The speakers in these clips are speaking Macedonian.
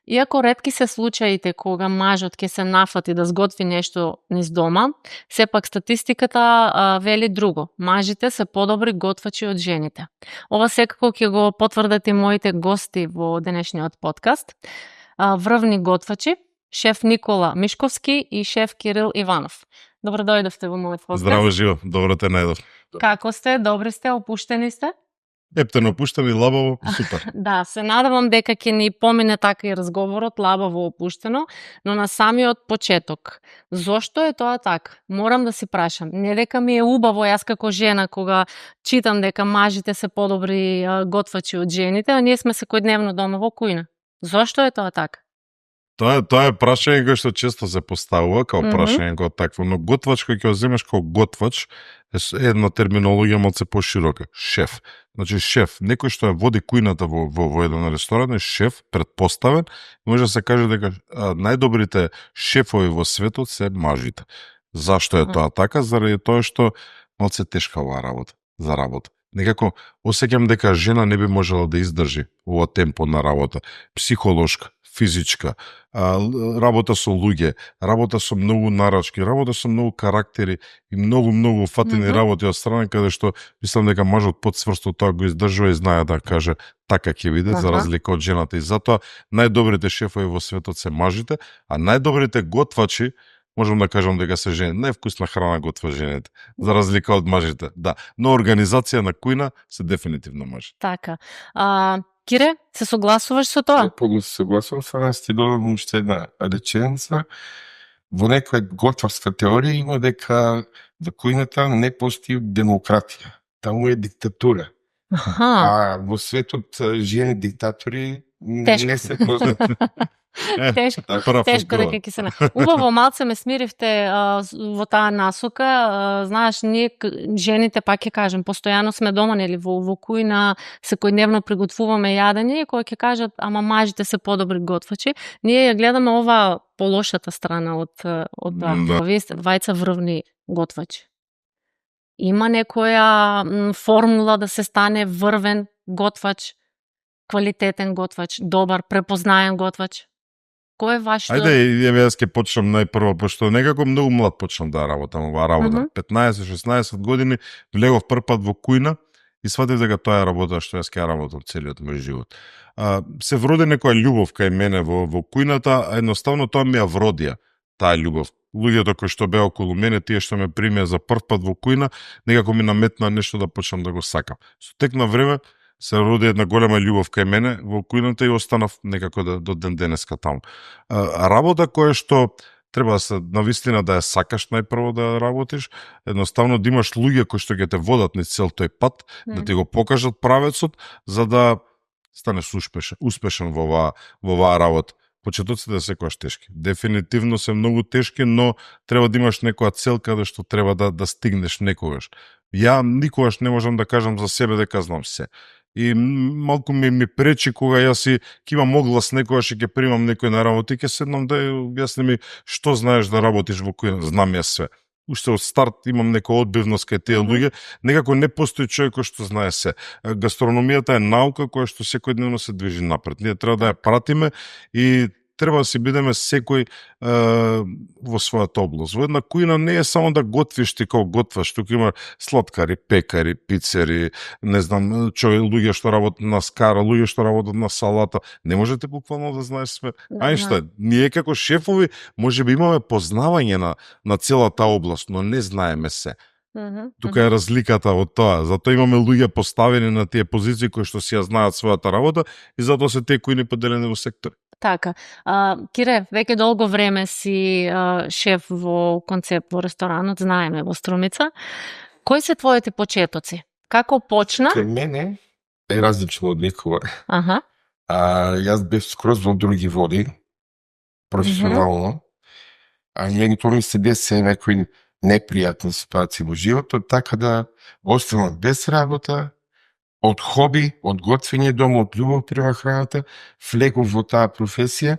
Иако ретки се случаите кога мажот ќе се нафати да сготви нешто низ дома, сепак статистиката вели друго. Мажите се подобри готвачи од жените. Ова секако ќе го потврдат и моите гости во денешниот подкаст. Врвни готвачи, шеф Никола Мишковски и шеф Кирил Иванов. Добро дојдовте во мојот подкаст. Здраво живо, добро те најдов. Како сте? Добри сте? Опуштени сте? Ептено опуштени, лабаво, супер. Да, се надевам дека ќе ни помине така и разговорот, лабаво опуштено, но на самиот почеток. Зошто е тоа така? Морам да си прашам. Не дека ми е убаво јас како жена кога читам дека мажите се подобри готвачи од жените, а ние сме секојдневно дома во кујна. Зошто е тоа така? Тоа е прашање кој што често се поставува како прашање како такво, но готвач кој ќе го земеш како готвач е една терминологија малце поширока. Шеф. Значи шеф, некој што ја води кујната во еден ресторан е шеф, предпоставен, може да се каже дека најдобрите шефови во светот се мажите. Зашто е тоа така? Заради тоа што малце тешка оваа работа, за работа. Некако осеќам дека жена не би можела да издржи ова темпо на работа, психолошка, физичка, работа со луѓе, работа со многу нарачки, работа со многу карактери и многу фатени работи од страна каде што мислам дека мажот подсврсто тоа го издржува и знае да каже така ќе биде за разлика од жената и затоа најдобрите шефови во светот се мажите, а најдобрите готвачи можам да кажам дека се жени. Највкусна храна готва жените, за разлика од мажите. Да, но организација на кујна се дефинитивно мажи. Така. Кире, се согласуваш со тоа? Полно се согласувам, само ќе додам уште една реченица. Во некоја готварска теорија има дека во кујната не постои демократија. Таму е диктатура. А во светот жени диктатори не се познати. Тешко дека ќе се не. Убаво малце ме смиривте во таа насока. Знаеш, ние жените, пак ќе кажем, постојано сме дома, нели, во кујна, секојдневно приготвуваме јадење и кој ќе кажат, ама мажите се подобри готвачи. Ние ја гледаме ова полошата страна од тоа. Вие сте двајца врвни готвачи. Има некоја формула да се стане врвен готвач, квалитетен готвач, добар, препознаен готвач? Кој е вашето? Ајде, јас ќе почнам најпрво, пошто некако многу млад почнам да работам оваа работа. 15-16 години влегов првпат во кујна и сватив дека тоа е работа што јас ќе работам целиот мој живот. Се вроди некоја љубов кај мене во кујната, а едноставно тоа ми ја вродија, таа љубов. Луѓето кои што беа околу мене, тие што ме примеа за првпат во кујна, некако ми наметна нешто да почнам да го сакам. Со тек на време се роди една голема љубов кај мене во кујната и останав некако до ден денеска таму. Работа која што треба да се навистина да ја сакаш најпрво да работиш, едноставно да имаш луѓе кои што ќе те водат низ цел тој пат, да ти го покажат правецот, за да станеш успешен во оваа работа. Почетоците се секогаш тешки. Дефинитивно се многу тешки, но треба да имаш некоја цел каде што треба да стигнеш некогаш. Ја никогаш не можам да кажам за себе дека знам се. И малку ми пречи кога јас ќе имам оглас некогаш и ќе примам некој на работа и ќе седнам да објасни ми што знаеш да работиш во кујна. Знам јас све. Уште од старт имам некоја одбивност кај тие луѓе, некако не постои човек кој што знае се. Гастрономијата е наука која што секојдневно се движи напред. Ние треба да ја пратиме и треба да си бидеме секој во својата област. Во една кујна не е само да готвиш ти како готваш, туку има сладкари, пекари, пицери, не знам, луѓе што работат на скара, луѓе што работат на салата. Не можете буквално да знаеш све. Ајнштајн, ние како шефови можеби имаме познавање на целата област, но не знаеме се. Тука е разликата од тоа. Затоа имаме луѓе поставени на тие позиции кои што си ја знаат својата работа и затоа се тие кои не поделени во сектори. Така. Кире, веќе долго време си шеф во концепт во ресторанот, знаеме во Струмица. Кои се твоите почетоци? Како почна? Кај мене е различно од Никола. Јас бев скроз во други води, професионално. Тоа ми се десе некои непријатни ситуации во животот, така да останав без работа, од хоби, од готвење дома, од љубов према храната, влегов во таа професија.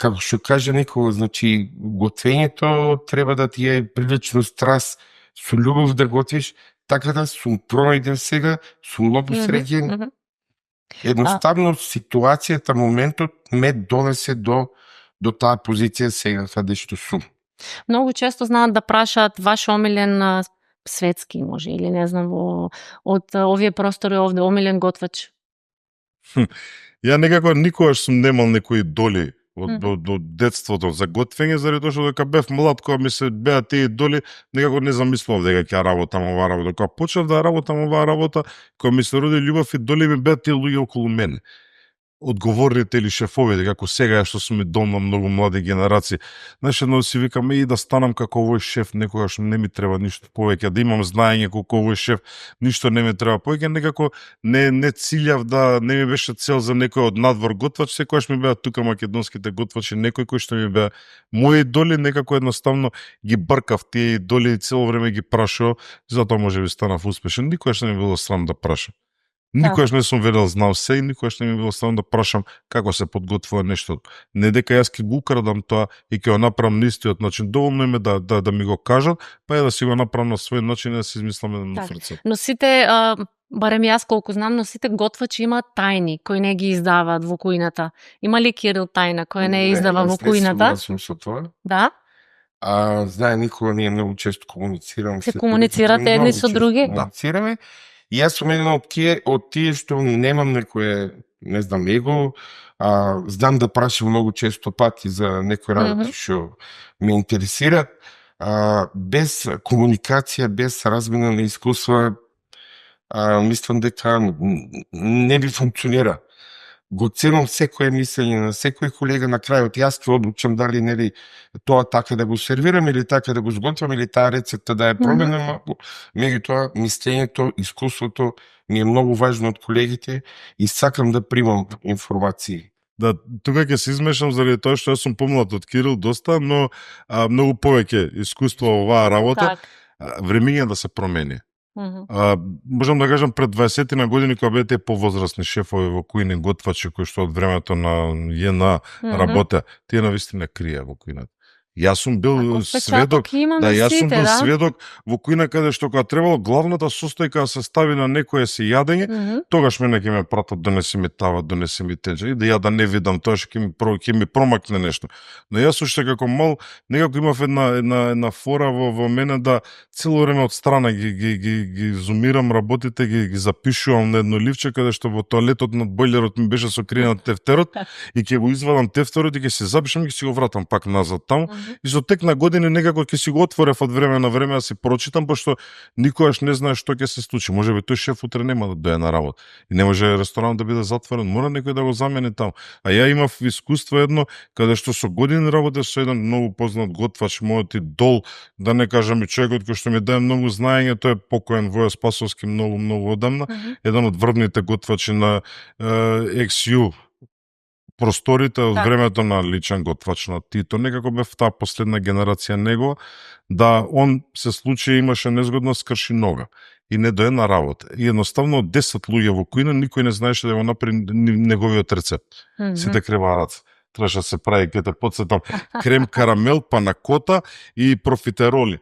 Како што кажа Никола, значи, готвењето треба да ти е прилично страст, со љубов да готвиш, така да сум пронајден сега, сум многу среќен Едноставно ситуацијата, моментот ме донесе до таа позиција сега каде што сум. Многу често знаат да прашаат ваш омилен светски, може, или не знам, од овие простори овде, омилен готвач. Ја некако никогаш сум немал некои идоли од детството за готвење, заради тоа што дека бев млад, кога ми се беа тие идоли, некако не замислував дека ќе работам оваа работа. Кога почнав да работам оваа работа, кога ми се роди љубов, идоли ми беа тие луѓе околу мене. Одговорните или шефовите, како сега што сум и долна многу млади генерации. Знаеш, едно си викам, и да станам како овој шеф, некогаш не ми треба ништо повеќе, да имам знаење колку овој шеф, ништо не ми треба повеќе, некако не цилјав да не ми беше цел за некој од надвор готвач, секогаш ми беа тука македонските готвачи, некој кој што ми беа мои идоли, некако едноставно ги бркав тие идоли и цело време ги прашував, затоа можеби станав успешен. Никогаш не ми било срам да прашам. Никогаш не сум верил знал се и никогаш не ми било срам да прашам како се подготвува нешто. Не дека јас ќе го украдам тоа и ќе го направам на истиот начин. Доволно име да ми го кажат, па да си го направам на свој начин и да си измислам еден нов рецепт. Но сите, барем јас колку знам, но сите готвачи имаат тајни кои не ги издаваат во кујната. Има ли Кирил тајна која не издава во кујната? Не сум со тоа. Да? Знае, Никола, ние многу често комуницираме. Се комуницирате едни со други? Комуницираме. И јас сум еден од тие што немам некое, не знам, его, знам да прашам многу често пати за некои работи што ме интересираат. Без комуникација, без размена на искуства, мислам дека не би функционира. Го ценам секое мислење на секој колега, на крајот јас ќе одлучам дали нели тоа така да го сервирам или така да го сготвам или таа рецепта да ја променам малку. Меѓутоа мислењето, искуството ми е многу важно од колегите и сакам да примам информации. Да, тука ќе се измешам заради тоа што јас сум помлад од Кирил доста, но многу повеќе искуство во оваа работа. Времење да се промени. Можам да кажам пред 20 на години кога беа тие повозрастни шефови во кујни готвачи кои што од времето на ЈНА работеа, тие навистина крија во кујната. Јас сум бил сведок, сведок во кујна каде што кога требало главната состојка да се стави на некое си јадење, тогаш мене ќе ме пратат, донеси ми тава, донеси ми тенџер, и да ја да не видам тоа што ќе ми промакне нешто. Но јас уште како мал некако имав една фора во мене да цело време од страна ги зумирам работите, ги запишувам на едно ливче каде што во тоалетот над бојлерот ми беше сокриен тефтерот и ќе го извадам тефтерот и ќе се запишам и ќе си го вратам пак назад таму. И со тек на години некако ќе си го отворев од време на време да си прочитам, пошто никогаш не знаеш што ќе се случи. Можеби тој шеф утре нема да дојде на работа и не може ресторанот да биде затворен, мора некој да го замени таму. А ја имав искуство едно каде што со години работев со еден многу познат готвач, мојот идол, да не кажам и човекот кој што ми даде многу знаење, тој е покоен Воја Спасовски многу одамна, еден од врвните готвачи на XU просторите од времето на личен готвач на Тито. Некако бев таа последна генерација негова, да он се случи имаше незгодно скрши нога и не дое на работа. И едноставно 10 луѓе во кујна никој не знаеше да го направи неговиот рецепт. Сите креварац. Требаше да се прави, ќе те подсетам, крем карамел, панакота и профитероли.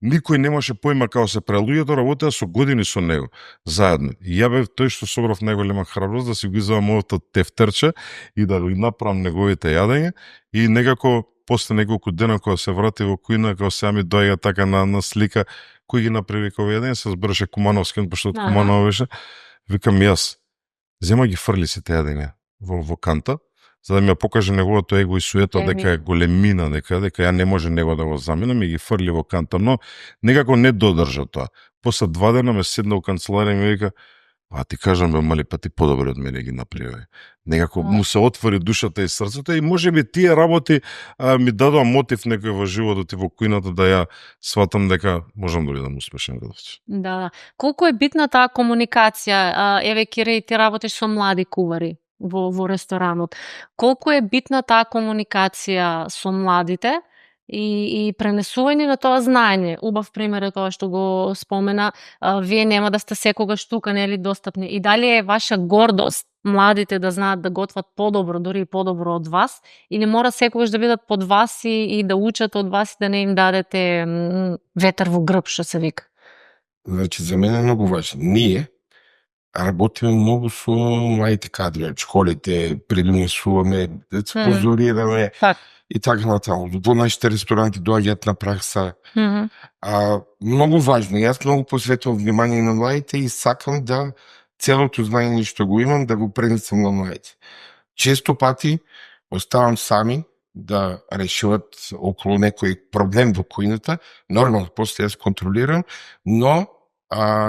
Никој немаше појма како се прави. Луѓето работеа со години со него, заедно. И ја бев тој што собрав најголема храброст да си го извадам моето тефтерче и да го направам неговите јадења. И некако, после неколку дена, кога се врати во кујна, кога сега ми доаѓа така на слика, кој ги направи овие јадења, се збореше Кумановски, пошто од Куманово беше. Викам јас, зема ги фрли сите јадења во канта, за да ми ја покаже неговото его и суета дека е големина, дека ја не може него да го заменам и ги фрли во канта, но некако не додржа тоа. После 2 дена ме седна у канцеларија и ми вика, ти кажам бе, мали, па ти подобро од мене ги направи. Некако му се отвори душата и срцето и можеби тие работи ми дадоа мотив некој во животот и во кујната да ја сватам дека можам да бидам успешен готвач. Да. Колку е битна таа комуникација? Еве, Кире, ти работиш со млади кувари во ресторанот. Колку е битна таа комуникација со младите и пренесување на тоа знаење? Убав пример е тоа што го спомена, вие нема да сте секогаш тука, нели, достапни. И дали е ваша гордост младите да знаат да готват подобро, дури и подобро од вас, или мора секогаш да бидат под вас и да учат од вас и да не им дадете ветер во грб, што се вика? Значи, за мене е многу важно. Ние работиме многу со младите кадри, школите, предонесуваме, спонзорираме и така натаму. Во нашите ресторанти доаѓаат на пракса. Многу важно. Јас многу посветувам внимание на младите и сакам да целото знаење што го имам да го пренесам на младите. Често пати оставам сами да решуват околу некој проблем во кујната, нормално после јас контролирам, но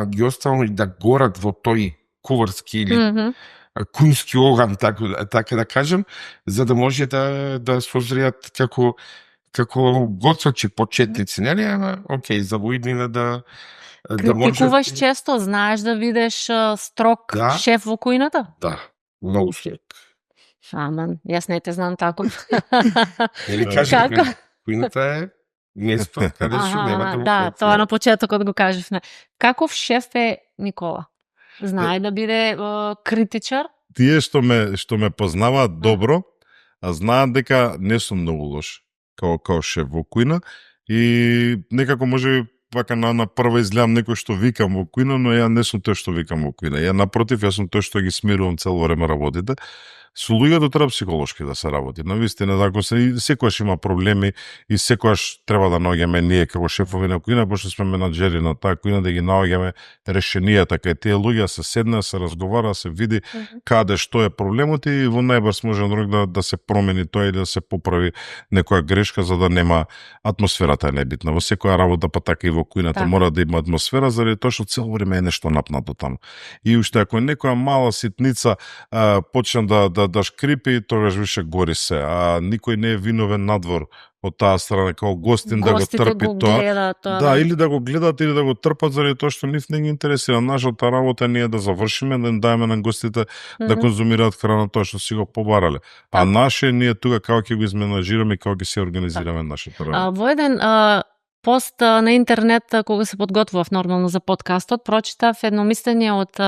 ги оставам да горат во тој куварски или кујнски оган, така да кажем, за да може да созреат како готвачи, почетници, нели? Ама, окей, за воиднина да може... Ти куваш често, знаеш да видиш строг шеф во кујната? Да, многу строг. Аман, јас не те знам тако. Нели кажеш, кујната е место каде што нема да... Да, тоа на почетокот го кажевме. Каков шеф е Никола? Знае да биде критичар? Тие што ме познаваат добро, а знаат дека не сум многу лош као шеф во кујна и некако може вака на прва изгледам некој што викам во кујна, но ја не сум тој што викам во кујна. Ја напротив, јас сум тој што ги смирувам цело време работите. Со луѓето треба психолошки да се работи. Навистина, ако секојаш има проблеми и секојаш треба да наоѓаме ние како шефови на кујна, пошто сме менаџери на таа кујна, да ги наоѓаме решенијата кај тие луѓе, се седне, се разговара, се види каде што е проблемот и во најбрз можен рок да се промени тоа и да се поправи некоја грешка за да нема атмосферата е небитна. Во секоја работа па така и во кујната мора да има атмосфера заради тоа што цело време е нешто напнато таму. И уште ако некоја мала ситница почне да шкрипи, тогаш више гори се, а никој не е виновен надвор од таа страна како гостин да го трпи тоа. Да, или да го гледат или да го трпат заради тоа што нив не ги интересира. Нашата работа ние да завршиме, да им даеме на гостите да конзумираат храна тоа што си го побарале. А наше ние тука како ќе го изменаџираме и како ќе се организираме нашата работа. Во еден пост на интернет, кога се подготвував нормално за подкастот, прочитав едно мислење од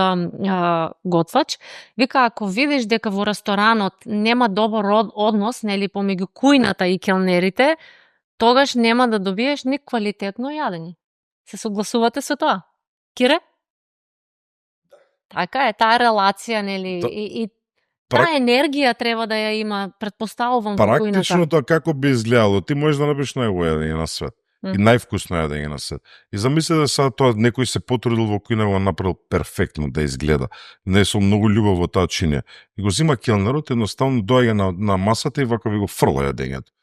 готвач. Вика, ако видиш дека во ресторанот нема добар однос, нели, помеѓу кујната и келнерите, тогаш нема да добиеш ни квалитетно јадење. Се согласувате со тоа? Кире? Така е, таа релација, нели, и таа енергија треба да ја има, предпоставувам, во кујната. Практично тоа како би изгледало? Ти можеш да набиш најубаво јадење на свет. И највкусно јадење на свет. И замисли да сега тоа некој се потрудил во кујна го направил перфектно да изгледа. Не со многу љубов во таа чинија. И го зима келнерот, едноставно доаѓа на масата и вака ви го фрла јадењето.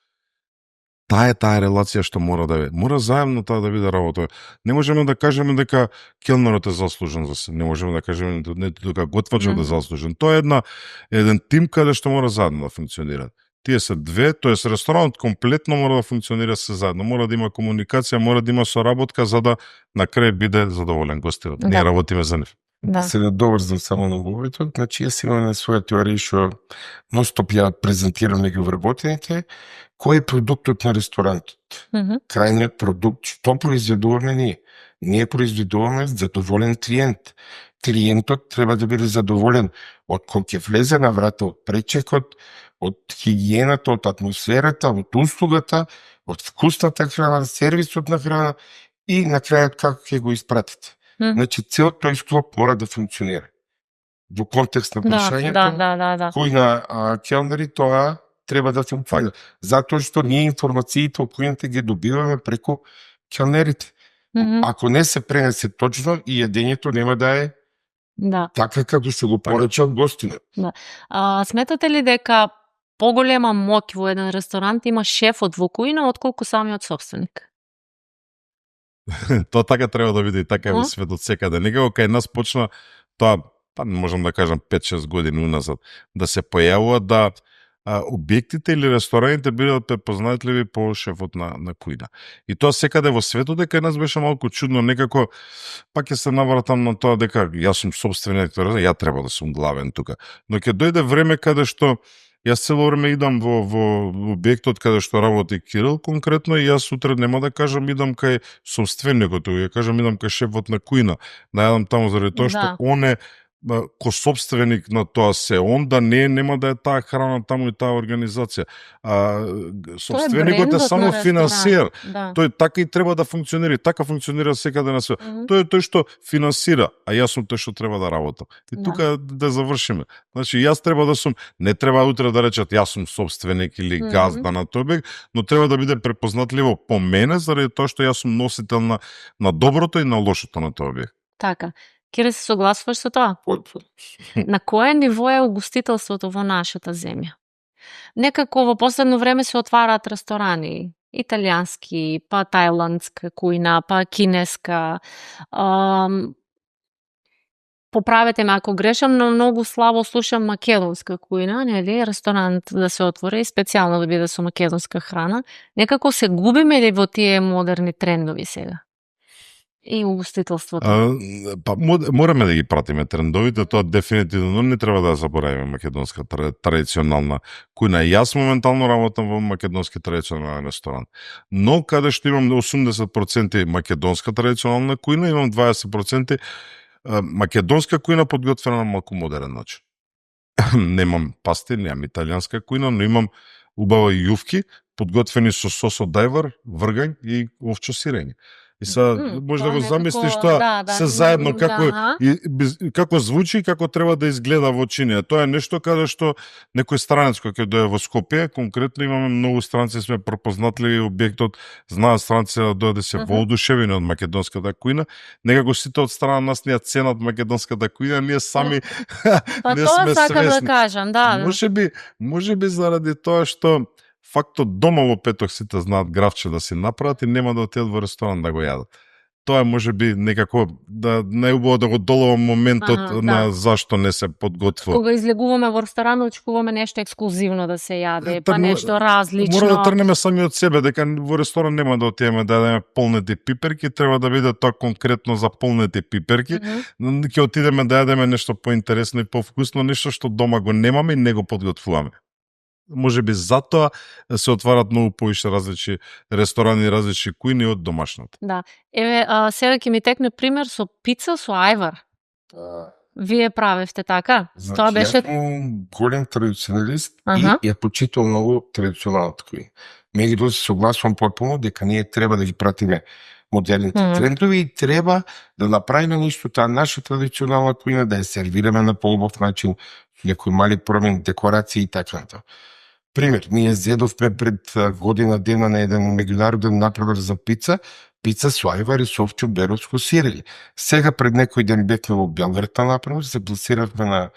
Таа е релација што мора да биде. Мора заедно таа да биде работа. Не можеме да кажеме дека келнерот е заслужен за се. Не можеме да кажеме дека готвачот е заслужен. Тоа е еден тим каде што мора заедно да функционира. Тие се две, тоест ресторанот комплетно мора да функционира се заедно. Мора да има комуникација, мора да има соработка за да на крај биде задоволен гостинот. Да. Ние работиме за нив. Да. Се доврзам само на говорите, значи јас имам на своја теорија што ностоп ја презентирам неги вработените, кој е продуктот на ресторантот. Крајниот продукт, што произведуваме ние? Ние произведуваме задоволен клиент. Клиентот треба да биде задоволен од кога ќе влезе на врата, од пречекот, од хигиената, од атмосферата, од услугата, од вкусната храна, сервисот на храна и на крајот како ќе го испратите. Значи, цел тој склоп мора да функционира. Во контекст на прашањето, кој на келнери тоа треба да функционира. Затоа што ние информациите од којите ги добиваме преку келнерите. Ако не се пренесе точно, и јадењето нема да е така како се го порача од гостинот. Сметате ли дека поголема моќ во еден ресторант има шефот во кујна отколку самиот собственик? Тоа така треба да биде и така е во светот секаде. Некако кај нас почна тоа, можам да кажам 5-6 години уназад, да се појавува да објектите или рестораните бидат препознатливи по шефот на кујна. И тоа секаде во светот дека нас беше малку чудно, некако пак ќе се навратам на тоа дека јас сум собственик, ја треба да сум главен тука. Но ќе дојде време каде што јас цело време идам во објектот каде што работи Кирил конкретно и јас сутре нема да кажам идам кај собственикот, ја кажам идам кај шефот на кујна. Да јадам таму заради тоа што он е ко собственик на тоа се, онда нема да е таа храна таму и таа организација. Собственикот е само финансиер. Да. Тој така и треба да функционира, така функционира секаде на свет. Тој е тој што финансира, а јас сум тој што треба да работам. И тука да завршиме. Значи јас треба да сум, не треба утре да речат јас сум собственик или газда на тој објект, но треба да биде препознатливо по мене заради тоа што јас сум носител на доброто и на лошото на тој објект. Така. Кире, се согласуваш со тоа? На кое ниво е угостителството во нашата земја? Некако во последно време се отвараат ресторани, италијански, па тајландска кујна, па кинеска. Поправете ме ако грешам, но многу слабо слушам македонска кујна, нели, ресторант да се отвори и специјално да биде со македонска храна. Некако се губиме ли во тие модерни трендови сега? И угостителството. Па мораме да ги пратиме трендовите, тоа дефинитивно не треба да заборавиме македонска традиционална кујна. Јас моментално работам во македонски традиционален ресторант. Но каде што имам 80% македонска традиционална кујна, имам 20% македонска кујна подготвена на малку модерен начин. Немам пасти, немам италијанска кујна, но имам убава јувки подготвени со сос од дајвар, вргањ и овчо сирење. И сега може да го замислиш тоа се заедно како звучи и како треба да изгледа во чинија. Тоа е нешто каде што некој странец кој ќе дое во Скопје, конкретно имаме многу странци, сме пропознатливи објектот, знаат странци да дојде се воодушевени од македонската кујна, некако сите од страна нас ние ценат македонската кујна, ние сами не сме свесни. Тоа сакам да кажам, да. Можеби заради тоа што фактот дома во петок сите знаат гравче да си направат и нема да отидат во ресторан да го јадат. Тоа е можеби некако најубаво да го долова моментот на зашто не се подготвува. Кога излегуваме во ресторан, очекуваме нешто ексклузивно да се јаде, па нешто различно. Мора да тргнеме сами од себе, дека во ресторан нема да отидеме да јадеме полнети пиперки, треба да биде тоа конкретно за полнети пиперки. Ќе отидеме да јадеме нешто поинтересно и повкусно, нешто што дома го немаме и не го подготвуваме. Можеби затоа се отварат многу повише различни ресторани и различни кујни од домашната. Да. Еве, сега ќе ми текне пример со пица со ајвар. Вие правевте така? Значи, тоа беше голем традиционалист и ја почитувам многу традиционалната кујна. Меѓутоа се согласувам потполно дека ние треба да ги пратиме модерните трендови и треба да направиме нешто таа наша традиционална кујна, да ја сервираме на поубав начин, некои мали промени, декорации и така. Пример, ние зедовме пред година дена на еден меѓународен натпревар за пица со ајвар и со овчо беровско сирење. Сега пред некој ден бевме во Белград например, се пласиравме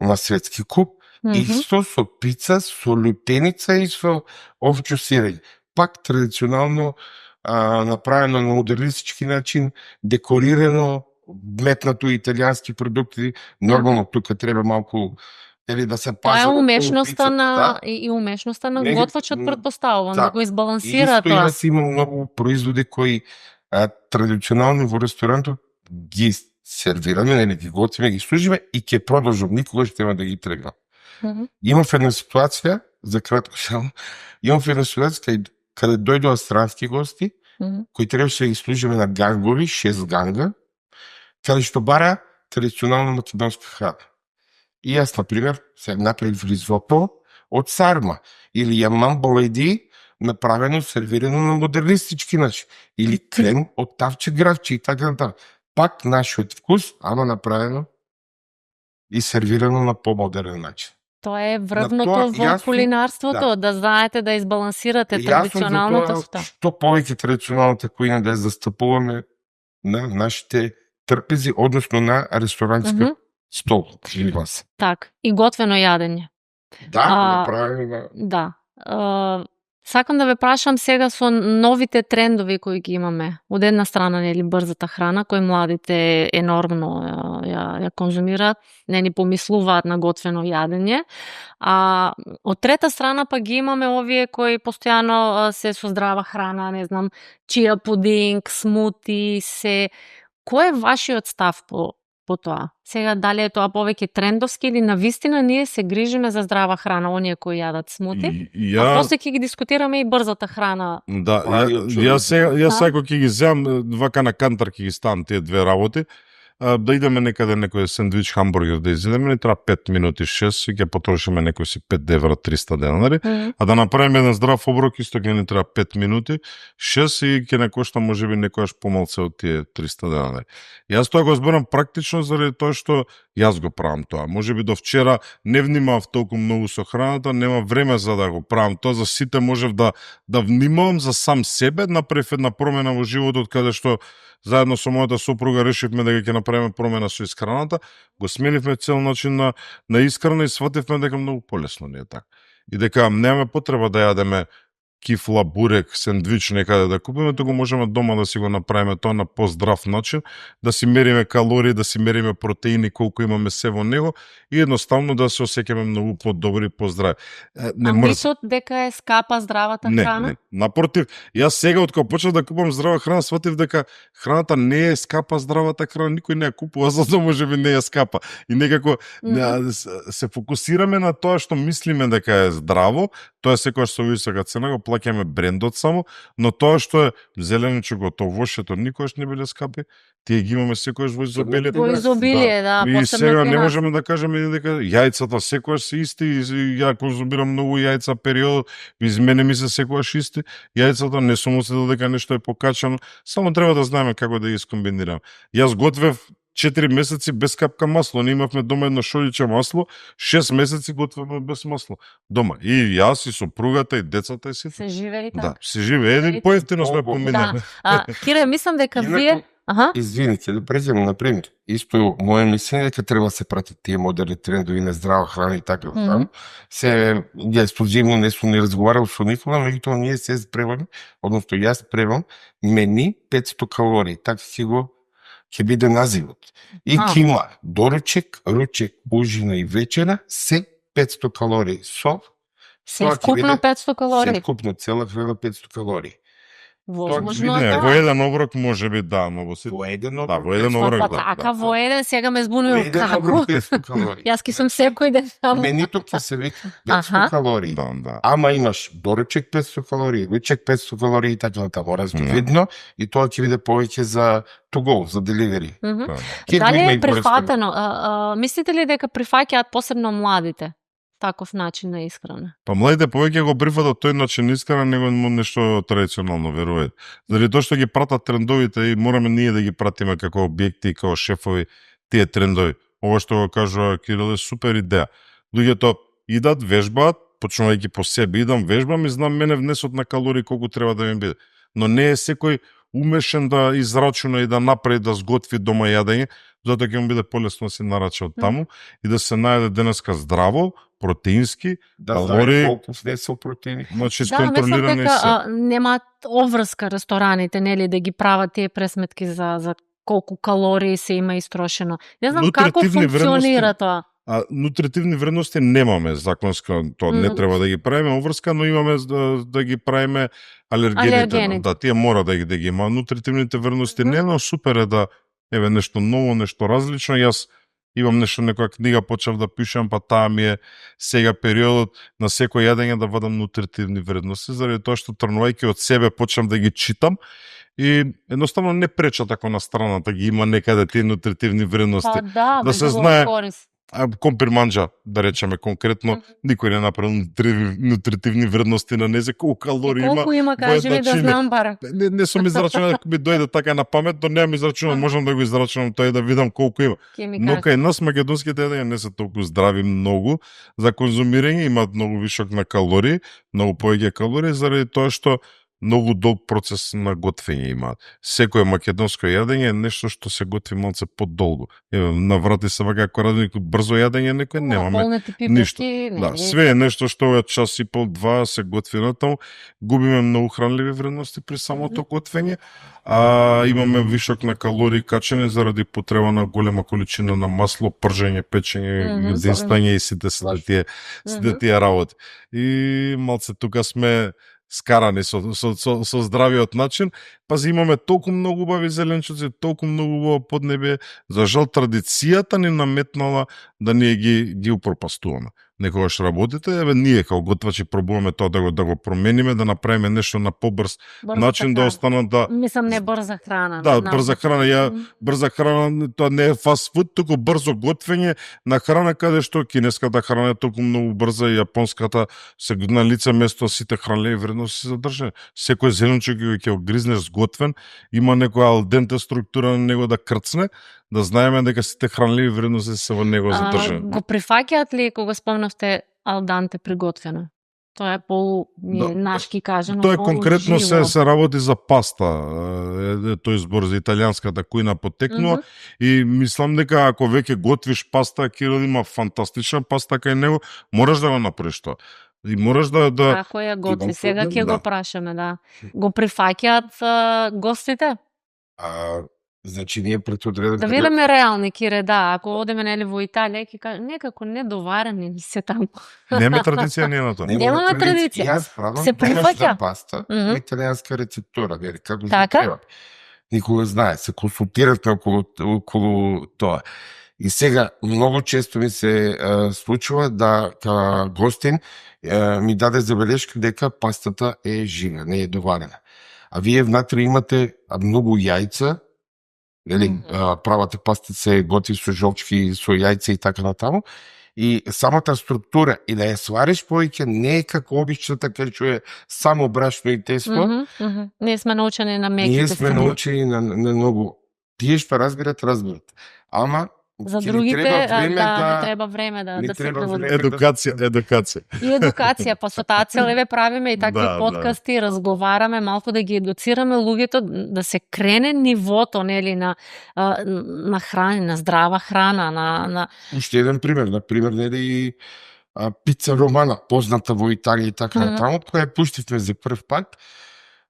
на светски куп и со пица, со лутеница и со овчо сирење. Пак традиционално направено на модернистички начин, декорирано, метнато италијански продукти. Нормално тука треба малку да се пази. Тоа е умешноста и умешноста на готвачот, претпоставувам, да го избалансира тоа. И има многу производи кои традиционално во ресторантот ги сервираме, нели ги готвиме, ги служиме и ќе продолжам, никогаш нема да ги тргнам. Имав една ситуација, за кратко само, каде дојдоа странски гости, кои требаше да ги служиме на гангови, 6 ганга, каде што бара традиционална македонска храна. И јас, например, се направив ризото од сарма или јаман баледи, направено, сервирано на модернистички начин. Или крем од тавче гравче и така натаму. Пак нашиот вкус, ама направено и сервирано на помодерен начин. Тоа е врвното во кулинарството, да знаете да избалансирате традиционалното со тоа. Што повеќе традиционалната кујна да ја застапуваме на нашите трпези, односно на ресторанска стол или вас. Так, и готвено јадење. Да, направено. Да. Сакам да ве прашам сега со новите трендови кои ги имаме. Од една страна, нели, брзата храна, кој младите енормно ја конзумираат, не ни помислуваат на готвено јадење. А од трета страна па ги имаме овие кои постојано се со здрава храна, не знам, чија пудинг, смути, се. Кој е вашиот став по тоа? Сега, дали е тоа повеќе трендовски или навистина ние се грижиме за здрава храна, оние кои јадат смути, а после ќе ги дискутираме и брзата храна. Да, јас сега ќе ги земам вака на кантар, ќе ги ставам тие две работи. да идеме некаде некој сендвич, хамбургер да изедеме, не треба 5 минути, 6, и ќе потрошиме некој си 5 евра, 300 денари, а да направиме еден здрав оброк, исто ќе не треба 5 минути, 6 и ќе не кошта можеби некојаш помалце од тие 300 денари. Јас тоа го зборам практично заради тоа што јас го правам тоа. Можеби до вчера не внимавав толку многу со храната, нема време за да го правам тоа, за сите можев да внимавам, за сам себе, направив една промена во животот каде што заедно со мојата сопруга решивме дека ќе направиме промена со исхраната, го сменивме цел начин на исхрана и свативме дека многу полесно не е така. И дека немаме потреба да јадеме кифла, бурек, сендвич некаде да купиме, туку можеме дома да си го направиме тоа на поздрав начин, да си мериме калории, да си мериме протеини, колку имаме се во него и едноставно да се осеќаме многу подобри и поздрави. Мислот дека е скапа здравата храна? Не, напротив, јас сега откога почнав да купувам здрава храна, сватив дека храната не е скапа здравата храна, никој не ја купува, затоа можеби не е скапа. И некако се фокусираме на тоа што мислиме дека е здраво, тоа е секогаш со висока цена, го плаќаме брендот само, но тоа што е зеленичко, тоа вошето никогаш не биле скапи, тие ги имаме секогаш во изобилие. Во изобилие, да, и сега не можеме да кажеме дека јајцата секогаш се исти, и ја конзумирам многу јајца период, измене ми се секогаш исти, јајцата не сум осетил дека нешто е покачано, само треба да знаеме како да ги скомбинираме. Јас готвев 4 месеци без капка масло, не имавме дома едно шоличе масло, 6 месеци готвевме без масло дома. И јас, и сопругата, и децата, и сите. Се живее така? Да, се живее. Еден поевтино сме поминали. Да. Кире, мислам дека вие... Извините, да презем, например, исто моје мислење дека треба да се пратат тие модерни трендови на здрава храна и така. Се ексклузивно не сум не разговарал со никога, меѓутоа ние се спремаме, односно јас спремам мени 500 калории, така си го ќе биде називот. И ќе има доручек, ручек, ужина и вечера, се 500 калории. Се вкупно 500 калории? Се вкупно, цела храна 500 калории. Возможно е. Во еден оброк може би да, но во во еден оброк. Да, во еден оброк да. Така во еден сега ме збунува како. Јас ки сум секој ден таму. Менито ќе се вика 500 калории. Да. Ама имаш доручек 500 калории, ручек 500 калории и така натаму, видно, и тоа ќе биде повеќе за to go, за деливери. Дали е прифатено? Мислите ли дека прифаќаат посебно младите таков начин на исхрана? Па младите повеќе го прифатат тој начин на исхрана него нешто традиционално веруваат. Заради тоа што ги пратат трендовите и мораме ние да ги пратиме како објекти и како шефови тие трендови. Ова што го кажува Кирил е супер идеја. Луѓето идат, вежбаат, почнувајќи по себе, идам, вежбам и знам мене внесот на калории колку треба да ми биде. Но не е секој умешен да израчуна и да направи, да сготви дома јадење, затоа ќе му биде полесно да се нарача од таму и да се најде денеска здраво, протеински, калории, колку внесол протеини. Значи контролирани дека немаат обврска рестораните, нели, да ги прават тие пресметки за колку калории се има истрошено. Не знам како функционира тоа. Нутритивни вредности немаме законска, тоа не треба да ги правиме обврска, но имаме да ги правиме алергените. Да, тие мора да ги има. Нутритивните вредности не, но супер е да еве нешто ново, нешто различно. Јас имам нешто, некоја книга почнав да пишам, па таа ми е сега периодот на секој јадење да вадам нутритивни вредности, заради тоа што тргнувајќи од себе почнам да ги читам и едноставно не преча тако на страната ги има некаде тие нутритивни вредности. Да се знае компир манџа, да речеме конкретно, никој не направил нутритивни вредности на незе, колку калории има. Колку има, кажи ми да знам бара. Не сум израчунал, ако ми дојде така на памет, но немам израчунал, можам да го израчунам тоа и да видам колку има. Но кај нас македонските јадења не се толку здрави многу за конзумирање, имаат многу вишок на калории, многу повеќе калории, заради тоа што многу долг процес на готвење имаат. Секое македонско јадење е нешто што се готви малце подолго. Наврати се вака ако ради брзо јадење, некој немаме ништо. Да, све е нешто што е час и пол, два се готви натаму. Губиме многу хранливи вредности при самото готвење, а имаме вишок на калории качени заради потреба на голема количина на масло, пржење, печење, денстање и сите тие работи. И малце тука сме скарани со здравиот начин, пази имаме толку многу убави зеленчуци, толку многу убаво поднебие, за жал традицијата ни наметнала да ние ги упропастуваме. некогаш работите, еве ние како готвачи пробуваме тоа да го промениме, да направиме нешто на побрз начин да останат да мислам не брза храна. Да, брза храна, брза храна, тоа не е фастфуд, туку брзо готвење на храна каде што кинеската храна е толку многу брза и јапонската се на лице место сите хранливи вредности се задржани. Секој зеленчук ќе го гризнеш сготвен, има некоја алденте структура на него да крцне, да знаеме дека сите хранливи вредности се во него задржани. Го прифаќаат ли кога спомнавте алданте приготвено? Тоа е нашки кажано. Тоа е конкретно се работи за паста. Тој збор за италијанската кујна потекнува и мислам дека ако веќе готвиш паста, Кирил има фантастична паста кај него, мораш да го направиш тоа. И мораш да Како ја готви? Сега ќе го прашаме, да. Го прифаќаат гостите? Значи ние предодредено да видиме реални, Кире, да, ако одеме нели во Италија ќе кажа некако недоварени се таму. Нема традиција не на тоа. Немаме традиција. Јас правам се прифаќа паста, италијанска рецептура, вели како така? Никога знае, се консултирате околу тоа. И сега многу често ми се случува да гостин ми даде забелешка дека пастата е жива, не е доварена. А вие внатре имате многу јајца, правата паста се готви со жолчки, со јајца и така натаму. И самата структура и да ја свариш повеќе не е како обичната кај што е само брашно и тесто. Ние сме научени на меките. Ние сме научени на многу. Тие што разбират. Ама за другите не треба време да се прилагодат. Едукација. И едукација, па со таа цел еве правиме и такви подкасти, разговараме, малку да ги едуцираме луѓето да се крене нивото, нели, на храна, на здрава храна, на Уште еден пример, например, нели пица романа, позната во Италија и така натаму, која пуштивме за прв пат.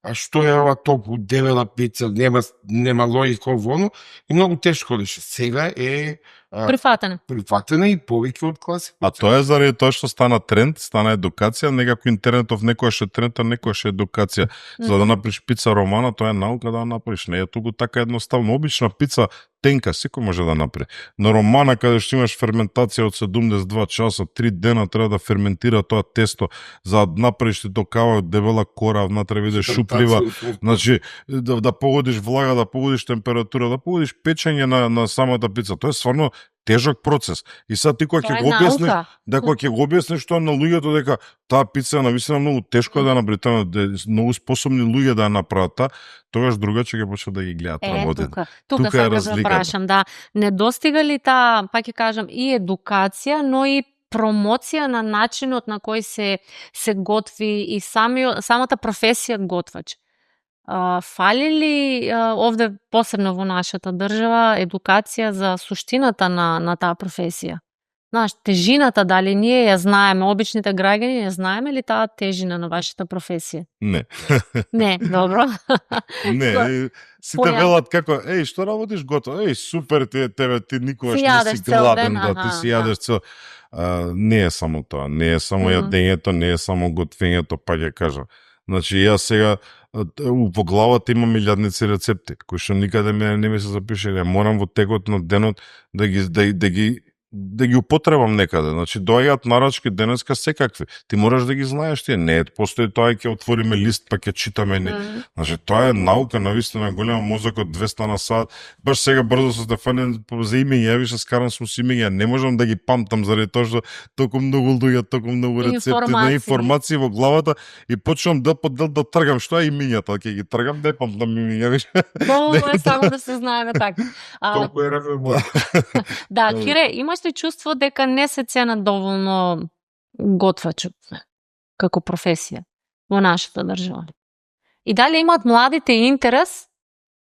А што е ова толку дебела пица, нема логика воно и многу тешко беше. Сега е прифатена и повеќе од класика. А тоа е заради тоа што стана тренд, стана едукација, некако интернетов некојаш е тренд, а некојаш е едукација. За да направиш пица романа, тоа е наука да направиш. Не е толку така едноставно. Обична пица тенка, секој може да направи. Но романа каде што имаш ферментација од 72 часа, 3 дена треба да ферментира тоа тесто за да направиш токава дебела кора, внатре биде шуплива. Значи да погодиш влага, да погодиш температура, да погодиш печење на самата пица. Тоа е стварно тежок процес. И сега ти кога ќе го објасниш, кога ќе го објасниш тоа на луѓето дека таа пица е навистина многу тешко да ја направи, многу способни луѓе да ја направат таа, тогаш другаче ќе почнат да ги гледаат работите. Тука сакам да прашам, да, не достига ли таа, па ќе кажам, и едукација, но и промоција на начинот на кој се готви и самата професија готвач. Фали ли овде посебно во нашата држава едукација за суштината на таа професија? Знаеш, тежината, дали ние ја знаеме, обичните граѓани ја знаеме ли таа тежина на вашата професија? Не. Не, добро. Не, сите велат како, што работиш готово? Супер ти никогаш не си гладен, ти си јадеш цел. Не е само тоа, не е само јадењето, не е само готвењето, па ќе кажам. Значи, јас сега во главата имам илјадници рецепти, кои што никаде не ми се запишени. Морам во текот на денот да ги употребам некаде. Значи, доаѓаат нарачки денеска секакви. Ти мораш да ги знаеш тие. Не, постои тоа ќе отвориме лист па ќе читаме. Значи, тоа е наука, навистина голема, мозокот 200 на сат. Баш сега брзо со Стефанија за имења, више скарам сум с имења, не можам да ги памтам заради тоа што толку многу луѓе, толку многу рецепти, на информации во главата и почнам дел по дел да тргам што е имењата, ќе ги тргам, не памтам имења више. Долго е само да се знаеме така. Толку е ревемо. Да, Кире, имаш ли чувство дека не се цена доволно готвачот како професија во нашата држава? И дали имаат младите интерес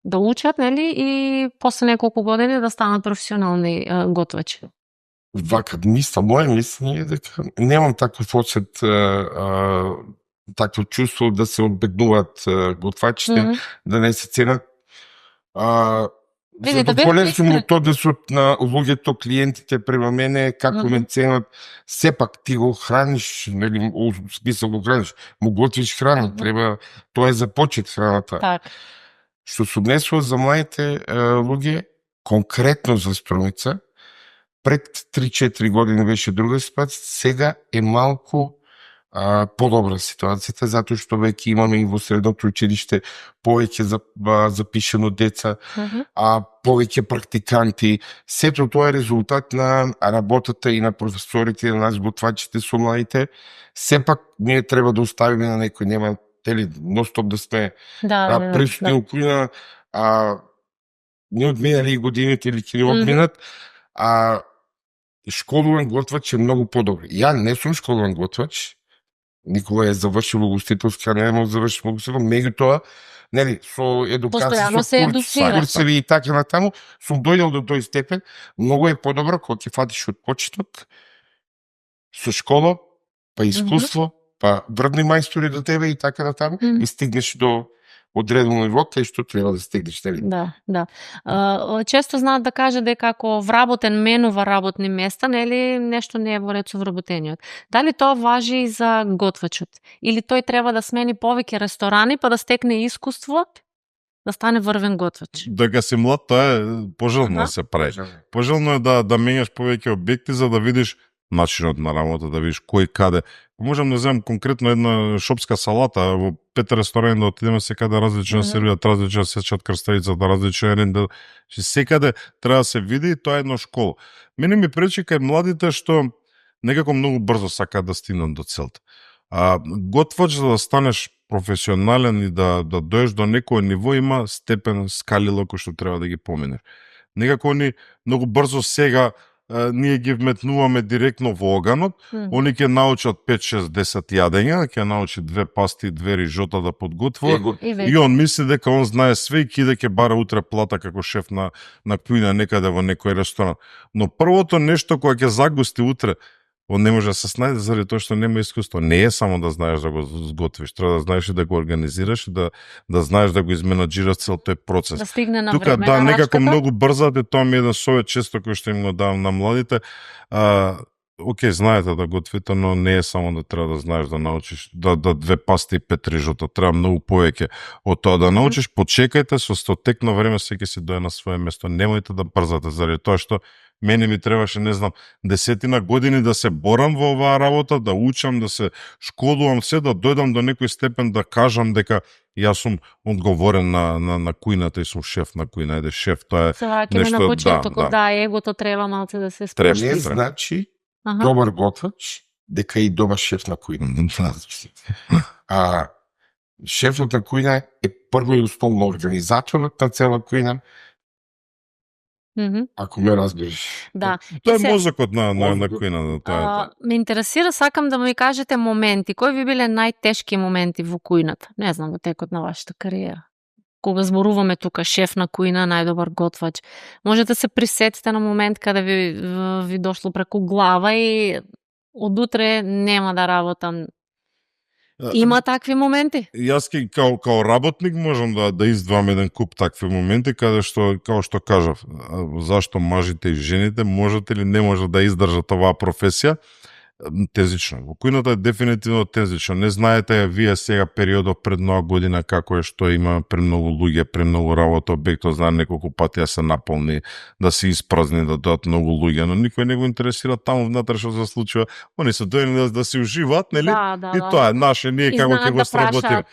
да учат, нели, и после неколку години да станат професионални готвачи? Вака, моја мислење е дека немам таков осет, такво чувство да се одбегнуваат готвачите, да не се ценат. Задоволен сум од однесот на луѓето, клиентите према мене, како ме ценат. Сепак ти го храниш, нели, смисла го храниш, му готвиш храна, треба, тоа е за почет храната. Так. Што се однесува за младите луѓе, конкретно за Струница, Пред 3-4 години беше друга ситуација, сега е малку подобра ситуацијата, затоа што веќе имаме и во средното училиште повеќе запишано деца, повеќе практиканти. Сето тоа е резултат на работата и на професорите, и на нас готвачите со младите. Сепак ние треба да оставиме на некој, нема ностоп да сме присутни околу не одминали годините или ќе не одминат, школуван готвач е многу подобар. Ја не сум школуван готвач, никога е завршил угостителска, не можам да завршим угостителска, меѓутоа, нели, со едукација, со курсеви и така натаму, сум дојдел до тој степен, многу е подобро кога ќе фатиш од почеток, со школа, па искуство, па врвни мајстори до тебе и така натаму, и стигнеш до одредено ниво кај што треба да стигнеш, нели? Да. Често знаат да кажат дека ако вработен менува работни места, нели, нешто не е во ред со вработениот. Дали тоа важи и за готвачот? Или тој треба да смени повеќе ресторани па да стекне искуство да стане врвен готвач? Дека си млад, тоа е пожелно да се прави. Пожелно е да менјаш повеќе објекти за да видиш начинот на работа, да видиш кој каде. Можам да земам конкретно една шопска салата, во 5 ресторани да отидеме, секаде различно сервират, различно сечат крставицата, различно ренда, секаде треба да се види и тоа е една школа. Мене ми пречи кај младите што некако многу брзо сакаат да стигнат до целта. Готвач за да станеш професионален и да доеш до некој ниво има степен, скалила кој што треба да ги поминеш. Некако они многу брзо сега ние ги вметнуваме директно во оганот, они ќе научат 5-6-10 јадења, ќе научи 2 пасти, 2 рижота да подготвува, и он мисли дека он знае све и ќе бара утре плата како шеф на кујна некаде во некој ресторан. Но првото нешто кое ќе загусти утре, он не може да се снајде заради тоа што нема искуство. Не е само да знаеш да го сготвиш, треба да знаеш и да го организираш и да знаеш да го изменаџираш цел тој процес. Да стигне на време. Тука некако многу брзате, тоа ми е еден совет често кој што им го давам на младите. Океј, знаете да готвите, но не е само да треба да знаеш да научиш да 2 пасти и 5 рижота, треба многу повеќе од тоа да научиш. Почекајте, со тек на време секој си дое на свое место. Немојте да брзате заради тоа што мене ми требаше, не знам, 10 години да се борам во оваа работа, да учам, да се школувам се, да дојдам до некој степен да кажам дека јас сум одговорен на кујната и сум шеф на кујна. Еде шеф, тоа е нешто, на почетокот, егото треба малце да се спушти. Не значи добар готвач дека и добар шеф на кујна. Шефот на кујна е прво и основно организаторот на цела кујна. Ако ме разбереш. Да. Тоа е мозокот на кујна. Ме интересира, сакам да ми кажете моменти. Кои ви биле најтешки моменти во кујната? Не знам, во текот на вашата кариера. Кога зборуваме тука шеф на кујна, најдобар готвач. Можете се присетите на момент каде ви дошло преку глава и одутре нема да работам. Има такви моменти? Јас као работник можам да издвам еден куп такви моменти каде што, као што кажав, зашто мажите и жените можат или не можат да издржат оваа професија, тезично. Во кујната е дефинитивно тезично. Не знаете вие сега периодот пред нова година како е, што има премногу луѓе, премногу работа, објектот знае неколку пати да се наполни, да се испразни, да дојдат многу луѓе, но никој не го интересира таму внатре што се случува. Они се дојдени да се уживаат, нели? И тоа е наше, ние како ќе го сработиме.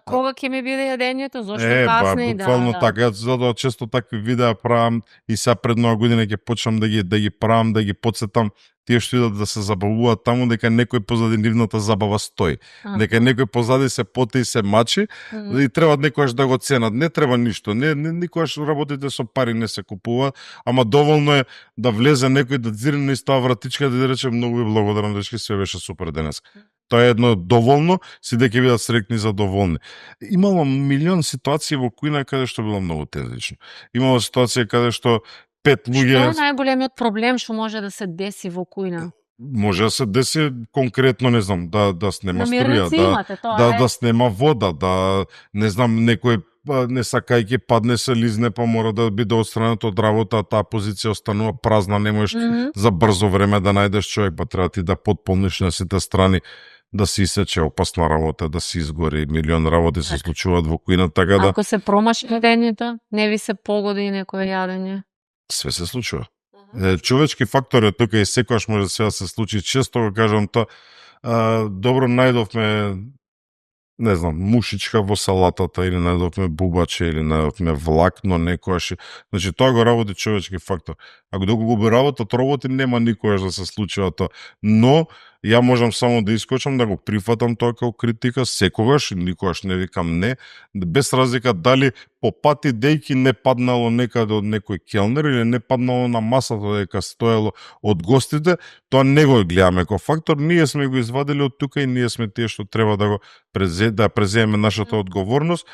Кога ќе ми биде јадењето, зошто касни? Буквално така, затоа често такви видеа правам и сега пред нова година ќе почнам да ги правам, да ги потсетам тие што идат да се забавуваат таму, дека некој позади нивната забава стои. Дека некој позади се поти и се мачи и треба некојаш да го ценат. Не треба ништо. Никогаш работите со пари не се купуваат, ама доволно е да влезе некој да дзирне из таа вратичка да рече многу ви благодарам дечки, све беше супер денес. Тоа е едно доволно, си дека бидат среќни и задоволни. Имало милион ситуации во кујна каде што било многу тезично. Имало ситуација каде што 5 луѓе. Што е најголемиот проблем што може да се деси во кујна? Може да се деси конкретно, не знам, да снема струја, да снема вода, да не знам, некој не сакајќи падне се лизне, па мора да биде отстранет од работа, таа позиција останува празна, не можеш за брзо време да најдеш човек, па треба ти да потполниш на сите страни, да се исече опасна работа, да се изгори, милион работи се случуваат во кујна, така да. Ако се промаши јадењето, не ви се погоди некој јадење? Све се случува. Човечки фактор е тука и секогаш може да се случи. Често го кажам тоа, добро најдовме, не знам, мушичка во салатата, или најдовме бубаче, или најдовме влакно некојаш. Значи, тоа го работи човечки фактор. Ако доколку го работат роботи, нема никогаш да се случува тоа. Но, ја можам само да искочам, да го прифатам тоа како критика, секогаш, никогаш не викам не, без разлика дали по пати дејки не паднало некаде од некој келнер или не паднало на масата дека стоело од гостите, тоа не го гледаме како фактор, ние сме го извадили од тука и ние сме тие што треба да го преземеме нашата одговорност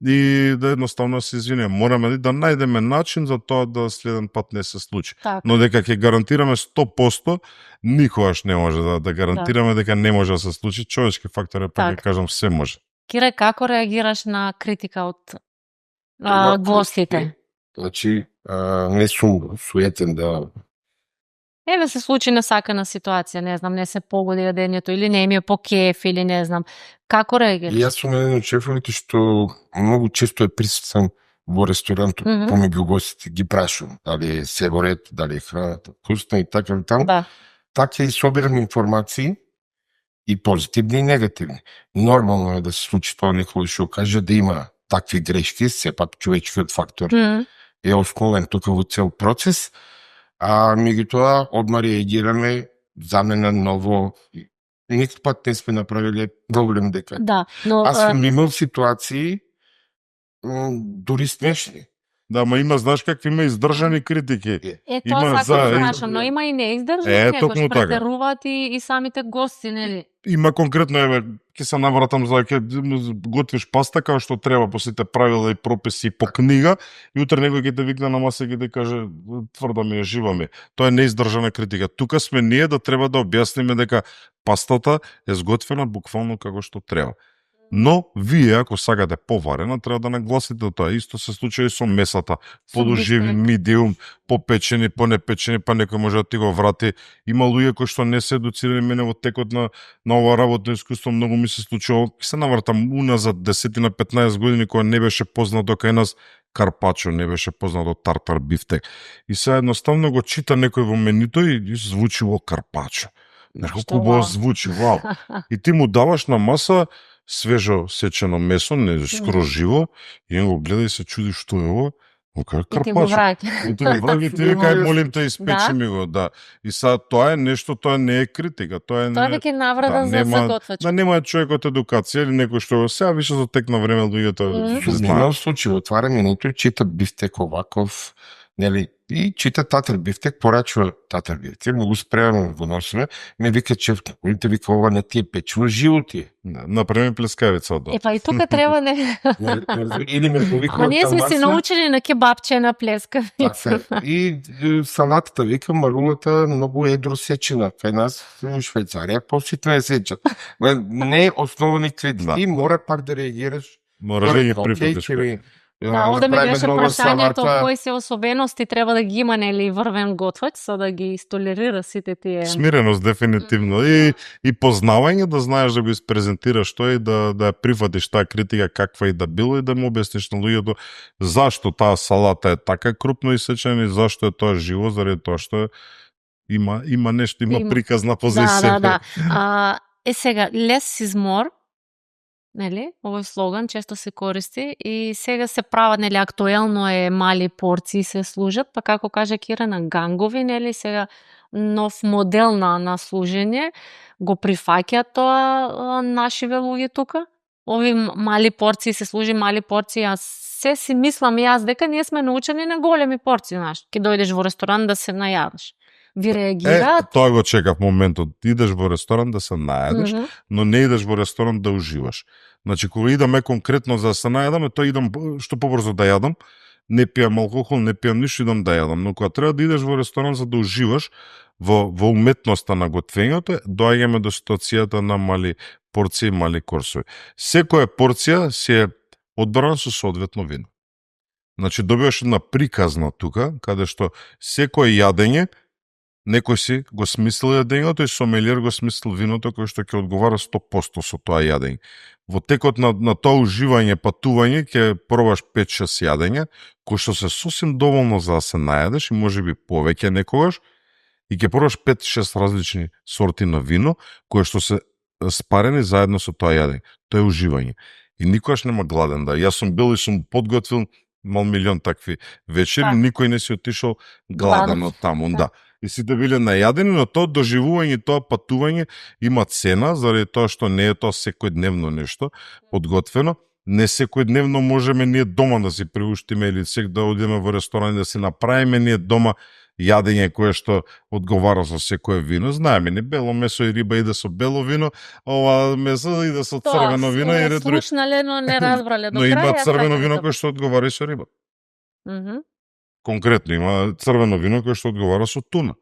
и да едноставно се извинеме. Мораме да најдеме начин за тоа да следен пат не се случи. Так. Но дека ќе гарантираме 100%, никогаш не може да гарантираме дека не може да се случи. Човечки фактор е, пак ќе кажам, се може. Кире, како реагираш на критика од гостите? Значи, не сум суетен да... Еве се случи несакана ситуација, не знам, не се погоди јадењето или не ми е по кеф или не знам. Како реагираш? Јас сум еден од шефовите што многу често е присутен во ресторантот, помеѓу гостите, ги прашувам дали се во ред, дали храната вкусна и така и таму. Да. Така и собирам информации и позитивни и негативни. Нормално е да се случи тоа, некој што каже да има такви грешки, сепак човечкиот фактор е основен тука во цел процес, а меѓутоа одма реагираме, замена ново. Никој пат не сме направиле проблем дека. Да, но Аз сум имал ситуации дури смешни. Да, ма има, знаеш какви има издржани критики. Тоа сакам да кажам, но има и неиздржани, некој така. претеруваат и самите гости, нели? Има конкретно, еве, ќе се навратам за ќе готвиш паста како што треба по сите правила и прописи по книга, и утре некој ќе те викне на маса и ќе те каже тврда ми е, жива ми. Тоа е неиздржана критика. Тука сме ние да треба да објасниме дека пастата е сготвена буквално како што треба. Но вие, ако сакате поварена, треба да нагласите тоа. Исто се случува и со месата. Полуживи, медиум, попечени, понепечени, па некој може да ти го врати. Има луѓе кои што не се едуцирани. Мене во текот на ова работно искуство многу ми се случува. Се навртам уназад 10-15 години, кога не беше познато кај нас карпачо, не беше познато тартар бифтек. И се едноставно го чита некој во менито и звучи во карпачо. Нешто убаво звучи, вау. И ти му даваш на маса свежо сечено месо, не скоро живо, и он го гледа и се чуди што е ово. И ти го враќа. И ти го враќа, и ти вика, молим те, испечи ми го, да. И сега тоа е нешто, тоа не е критика, тоа е... Тоа веќе наврада за готвач. Да, нема човекот едукација или некој што сега више за тек на време луѓето знаат. Случај, отвара менито и чита бифтек оваков, нели, и чита татар бифтек, порачува татар бифтек, му го спремаме во носиме, ме вика че те вика ова не ти е печено, живо ти е. Напреми плескавица од. Па и тука треба не. Или ме вика. А ние сме се научили на кебапче на плескавица. И салатата вика марулата многу едро сечена. Кај нас во Швајцарија поситно е сечат. Не е основни критики, мора пак да реагираш. Мора да ги прифатиш. Да, овде ми беше прашањето кои се особености треба да ги има, нели, врвен готвач, за да ги истолерира сите тие. Смиреност дефинитивно и познавање, да знаеш да го испрезентираш тоа и да ја прифатиш таа критика каква и да било и да му обясниш на луѓето зашто таа салата е така крупно исечена и зашто е тоа живо, заради тоа што има нешто, има приказна позиција. Да. Сега less is more. Нели? Овој слоган често се користи и сега се прават, нели, актуелно е мали порции се служат, па како каже Кира, на гангови, нели, сега нов модел на служење, го прифаќаат тоа нашиве луѓе тука. Ови мали порции се служи мали порции, а се си мислам јас дека ние сме научени на големи порции, знаеш. Ке дојдеш во ресторан да се најадеш. Ви реагираат? Тоа го чекав моментот. Идеш во ресторан да се најадеш, но не идеш во ресторан да уживаш. Значи, кога идаме конкретно за да се најадам, тоа идам што побрзо да јадам, не пијам алкохол, не пијам ништо, идам да јадам. Но кога треба да идеш во ресторан за да уживаш во уметноста на готвењето, доаѓаме до ситуацијата на мали порции, мали корсови. Секоја порција се одбрана со соодветно вино. Значи, добиваш една приказна тука, каде што секој јадење некој си го смислил јадењето и сомелиер го смислил виното кој што ќе одговара 100% со тоа јадење. Во текот на тоа уживање, патување, ќе пробаш 5-6 јадења, кои што се сосем доволно за да се најадеш и можеби повеќе некогаш, и ќе пробаш 5-6 различни сорти на вино, кои што се спарени заедно со тоа јадење. Тоа е уживање. И никогаш нема гладен, да. Јас сум бил и сум подготвил мал милион такви вечери, никој не си отишол гладен од таму, да. И сите биле најадени, но тоа доживување, тоа патување има цена, заради тоа што не е тоа секојдневно нешто подготвено. Не секојдневно можеме ние дома да си приуштиме или да одиме во ресторан да си направиме ние дома јадење кое што одговара со секое вино. Знаеме, не бело месо и риба иде со бело вино, ова месо иде со црвено вино и редруи. Слушнале, но не разбрале до крај. Но има црвено вино кое што одговара и со риба. Конкретно има црвено вино кое што одговара со туна.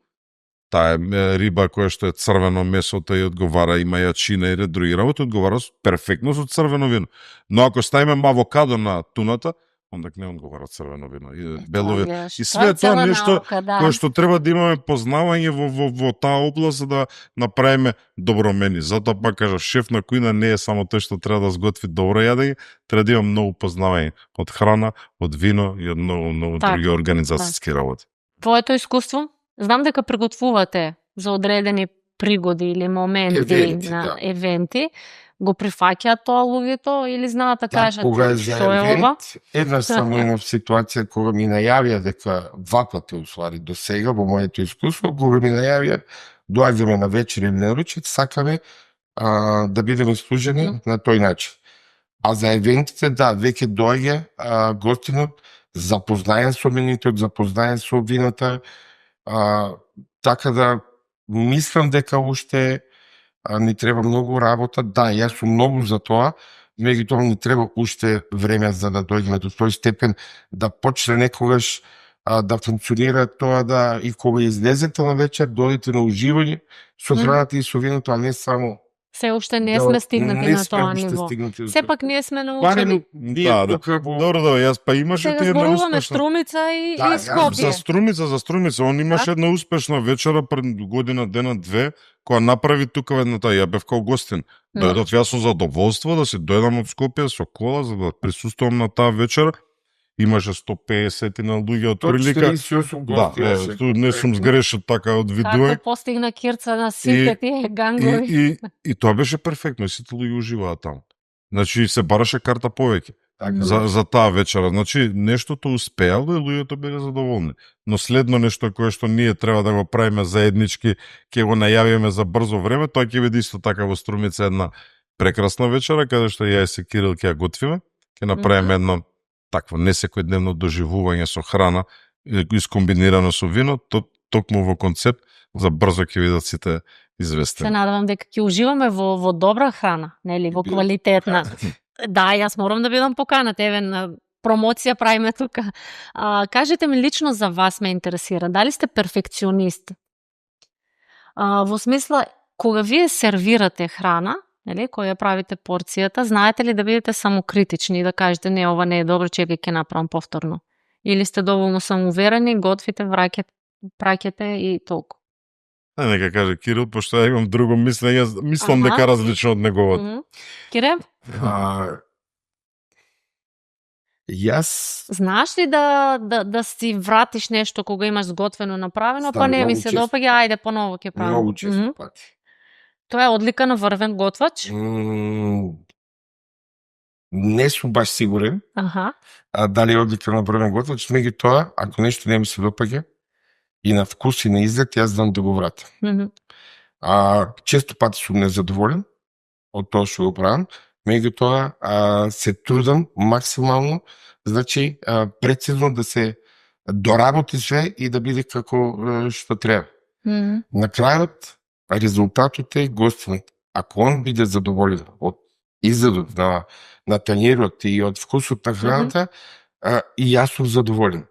Таа е риба која што е црвено месото и одговара, има јачина и ред други работи, одговара перфектно со црвено вино. Но ако ставиме авокадо на туната, ондак не одговара црвено вино и бело вино. И све тоа нешто кое што треба да имаме познавање во таа област за да направиме добро мени. Затоа пак кажа, шеф на кујна не е само тој што треба да сготви добро јадење, треба да има многу познавање од храна, од вино и од многу други организацијски работи. Твоето искуство? Знам дека приготвувате за одредени пригоди или моменти на евенти. Го прифаќаат тоа луѓето или знаат да кажат што е ова? Една само една ситуација кога ми најавија дека два пати уствари до сега во моето искуство, кога ми најавија доаѓаме на вечер или на ручек, сакаме да бидеме служени на тој начин. А за евентите, да, веќе доаѓа гостинот запознаен со менито, запознаен со вината, така да мислам дека уште ни треба многу работа. Да, јас сум многу за тоа, меѓутоа ни треба уште време за да дојдеме до тој степен да почне некогаш да функционира тоа, да и кога излезете на вечер, дојдете на уживање со храната и со виното, а не само се уште не сме стигнати на тоа ниво. Сепак ние сме научени. Добро, јас па имаше една успешна Струмица и Скопје. За Струмица, он имаше една успешна вечера пред година, дена, две, која направи тука едната, ја бев као гостин. Дојдов јас со задоволство да се дојдам од Скопје со кола за да присуствувам на таа вечера. Имаше 150 на луѓе од прилика. Да, не сум сгрешил така од видување. Како постигна Кирца на сите тие гангови. И тоа беше перфектно, сите луѓе уживаат таму. Значи се бараше карта повеќе за таа вечера. Значи нештото успеало и луѓето биле задоволни. Но следно нешто кое што ние треба да го правиме заеднички, ќе го најавиме за брзо време, тоа ќе биде исто така во Струмица една прекрасна вечера каде што ја и се Кирил ќе ја готвиме, ќе направиме едно такво несекојдневно доживување со храна искомбинирано со вино, токму во концепт за брзо ќе видат сите известени. Се надевам дека ќе уживаме во добра храна, нели, во квалитетна. Да, јас морам да бидам поканат, еве на промоција правиме тука. Кажете ми лично за вас ме интересира, дали сте перфекционист? Во смисла, кога вие сервирате храна, нели, која правите порцијата, знаете ли да бидете самокритични и да кажете не, ова не е добро, чекај ќе направам повторно? Или сте доволно самоуверени, готвите, праќате и толку? Нека каже Кирил, пошто ја имам друго мислење, мислам дека различно од неговото. Кире? Јас... Знаеш ли да си вратиш нешто кога имаш сготвено направено, па не ми се допаѓа, ајде поново ќе правам. Многу често пати. Тоа е одлика на врвен готвач? Не сум баш сигурен дали е одлика на врвен готвач, меѓутоа, ако нешто не ми се допаѓа и на вкус и на изглед, јас знам да го вратам. Често пати сум незадоволен од тоа што го правам, меѓутоа се трудам максимално, значи прецизно да се доработи све и да биде како што треба. На крајот резултатот е гостинот. Ако он биде задоволен од изгледот на тањерот и од вкусот на храната, и јас сум задоволен.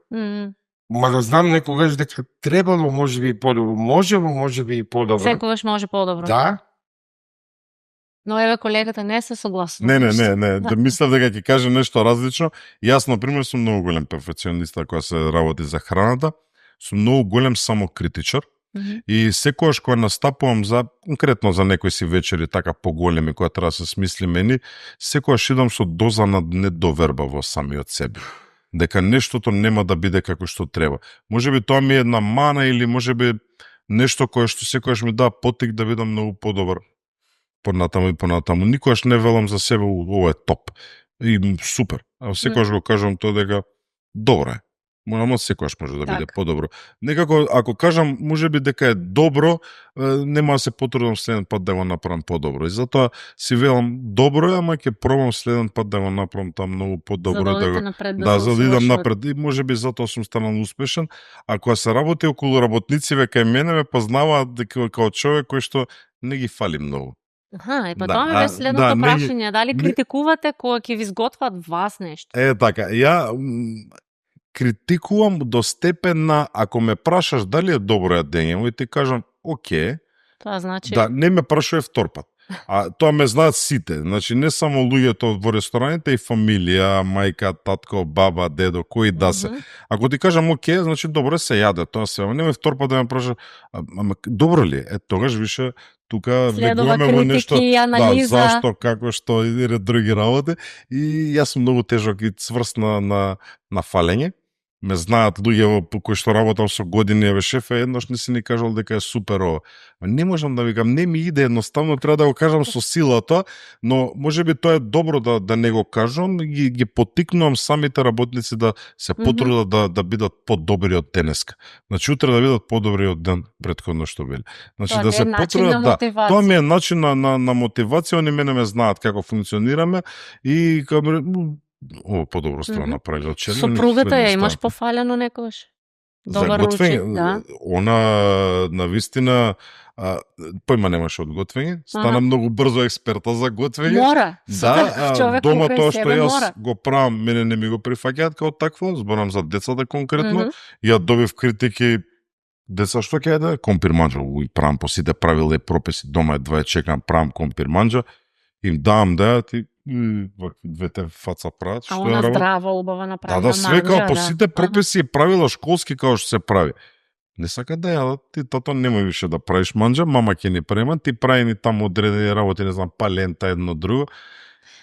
Ма да знам некогаш дека требало можеби и подобро, можеби и подобро. Секогаш може подобро. Да. Но еве колегата не се согласува. Не, да мислам дека ќе каже нешто различно. Јас на пример сум многу голем перфекционист кога се работи за храната, сум многу голем самокритичар. И секогаш кога настапувам за конкретно за некои си вечери така поголеми кои треба да се смисли мени, секогаш идам со доза на недоверба во самиот себе. Дека нештото нема да биде како што треба. Можеби тоа ми е една мана или можеби нешто кое што секогаш ми дава поттик да бидам многу подобар. Понатаму и понатаму. Никогаш не велам за себе ова е топ. И супер. А секогаш го кажам тоа дека добро е. Ама секогаш може да биде подобро. Некако, ако кажам, можеби дека е добро, нема да се потрудам следен пат да го направам подобро. И затоа си велам, добро е, ама ќе пробам следен пат да го направам там многу подобро. За да идам напред. И можеби затоа сум станал успешен. А кога се работи околу работнициве кај мене, ме познаваат дека као човек кој што не ги фали многу. Тоа ме беше следното прашање. Дали критикувате кога ќе ви изготват вас нешто? Така, ја критикувам до степен на, ако ме прашаш дали е добро јадење, и ти кажам, оке, тоа значи... Да, не ме прашува втор пат. А тоа ме знаат сите. Значи, не само луѓето во рестораните, и фамилија, мајка, татко, баба, дедо, кои да се. Ако ти кажам, оке, значи, добро се јаде, тоа се. Нема втор пат да ме прашаш, ама добро ли е? Тогаш више тука влегуваме во нешто, зашто, како, што и други работи. И јас сум многу тежок и цврст на фалење. Ме знаат луѓе кои што работам со години, шефе, еднаш не си ни кажал дека е супер ова. Не можам да викам, не ми иде, едноставно треба да го кажам со силата, но можеби тоа е добро да не го кажам, ги поттикнувам самите работници да се потрудат да бидат подобри од денеска. Значи утре да бидат подобри од ден претходно што биле. Значи тоа да се потрудат, тоа ми е начин на мотивација, они мене ме знаат како функционираме и ова подобро ствар направи. Сопругата ја имаш пофалено некојаш? Добар ручек, да. Она навистина појма немаше од готвење, стана многу брзо експерта за готвење. Мора. Да, дома тоа што јас го правам, мене не ми го прифаќаат како такво, зборам за децата конкретно. Ја добив критики, деца што ќе да компир манџа, правам по сите правила и прописи, дома едва чекам, правам компир манџа, им давам да ти двете фаца прават. А она здрава, убава направена манџа. Да, све по сите прописи и правила школски како што се прави. Не сака да јадат, ти тато немој више да правиш манџа, мама ќе ни према, ти прави ни таму одредени работи, не знам, палента, едно друго.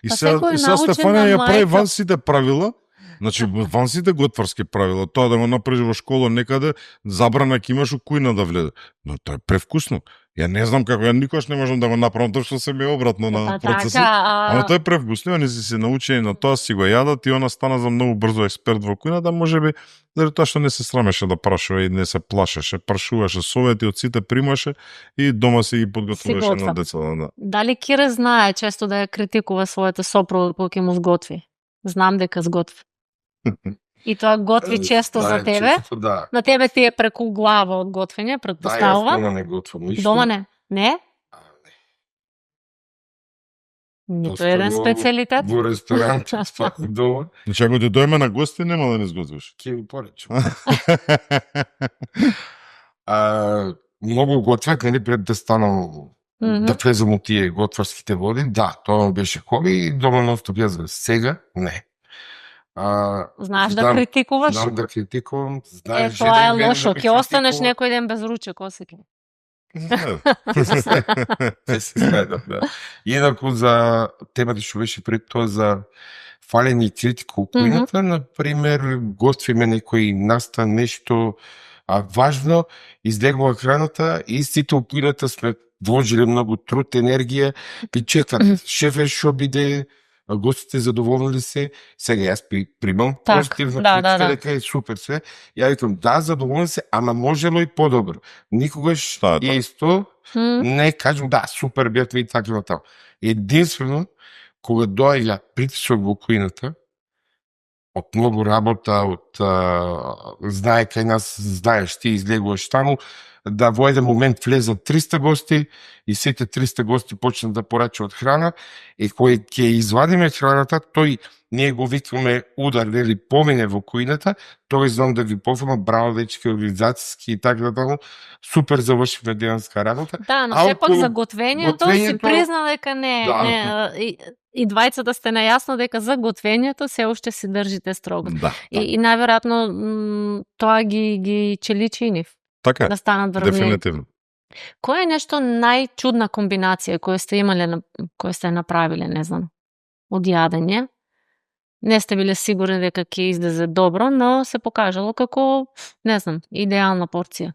И сега Стефанија ја прави ван сите правила, значи ван сите готварски правила, тоа да го направиш во школа некаде, забрана ќе имаш у кујна да влезе. Но тоа е превкусно. Ја не знам како, ја никош не можам да го направам, тоа што се ми обратно на процесот. Ама тоа е превкусно, они се научени на тоа, си го јадат и она стана за многу брзо експерт во кујна, да можеби заради тоа што не се срамеше да прашува и не се плашеше, прашуваше совети од сите примаше и дома си ги подготвуваше на децата. Дали Кире знае често да ја критикува својата сопруга кога ќе му сготви? Знам дека сготви. И тоа готви често за тебе. Често, да. На тебе ти е преку глава од готвење, претпоставува. Да, јас дома не готвам ништо. Дома не? Не? Нито еден специјалитет? Во ресторант, дома. Значи, ако ти дојме на гости, нема да не сготвиш? Ке ви поречам. Многу готвек, нели, пред да станам да влезам у тие готварските води. Да, тоа беше хоби и дома ностоп јас. Сега, не. Знаеш да критикуваш? Знам да критикувам. Тоа е лошо. Ќе останеш некој ден без ручек, осеќам. Се следам, да. Инаку за темата што беше пред тоа за фалење и критика у кујната, например, готвиме некој настан нешто важно, излегува храната и сите у кујната сме вложили многу труд, енергија, и чекат шефе што биде, гостите задоволни се. Сега јас примам позитивна критика дека е супер све. Ја викам, да, задоволни се, ама можело и подобро. Никогаш е исто, не кажам, да, супер бевме и така натаму. Единствено, кога доаѓа притисок во кујната, од многу работа, знае кај нас, знаеш, ти излегуваш таму, да во еден момент влезат 300 гости и сите 300 гости почнат да порачуваат храна и кој ќе извадиме храната, тој ние го викваме удар, нели, помине во кујната, тој знам да ви пофрма, браво дечки, организацијски и така натаму, супер завршивме денска работа. Да, но сепак за готвењето си призна дека не, и двајцата сте најасно дека за готвењето се уште се држите строго. И најверојатно тоа ги челичи и нив. Така да станат врвни. Дефинитивно. Која е нешто најчудна комбинација која сте имале, која сте направиле, не знам, од јадење? Не сте биле сигурни дека ќе излезе добро, но се покажало како, не знам, идеална порција.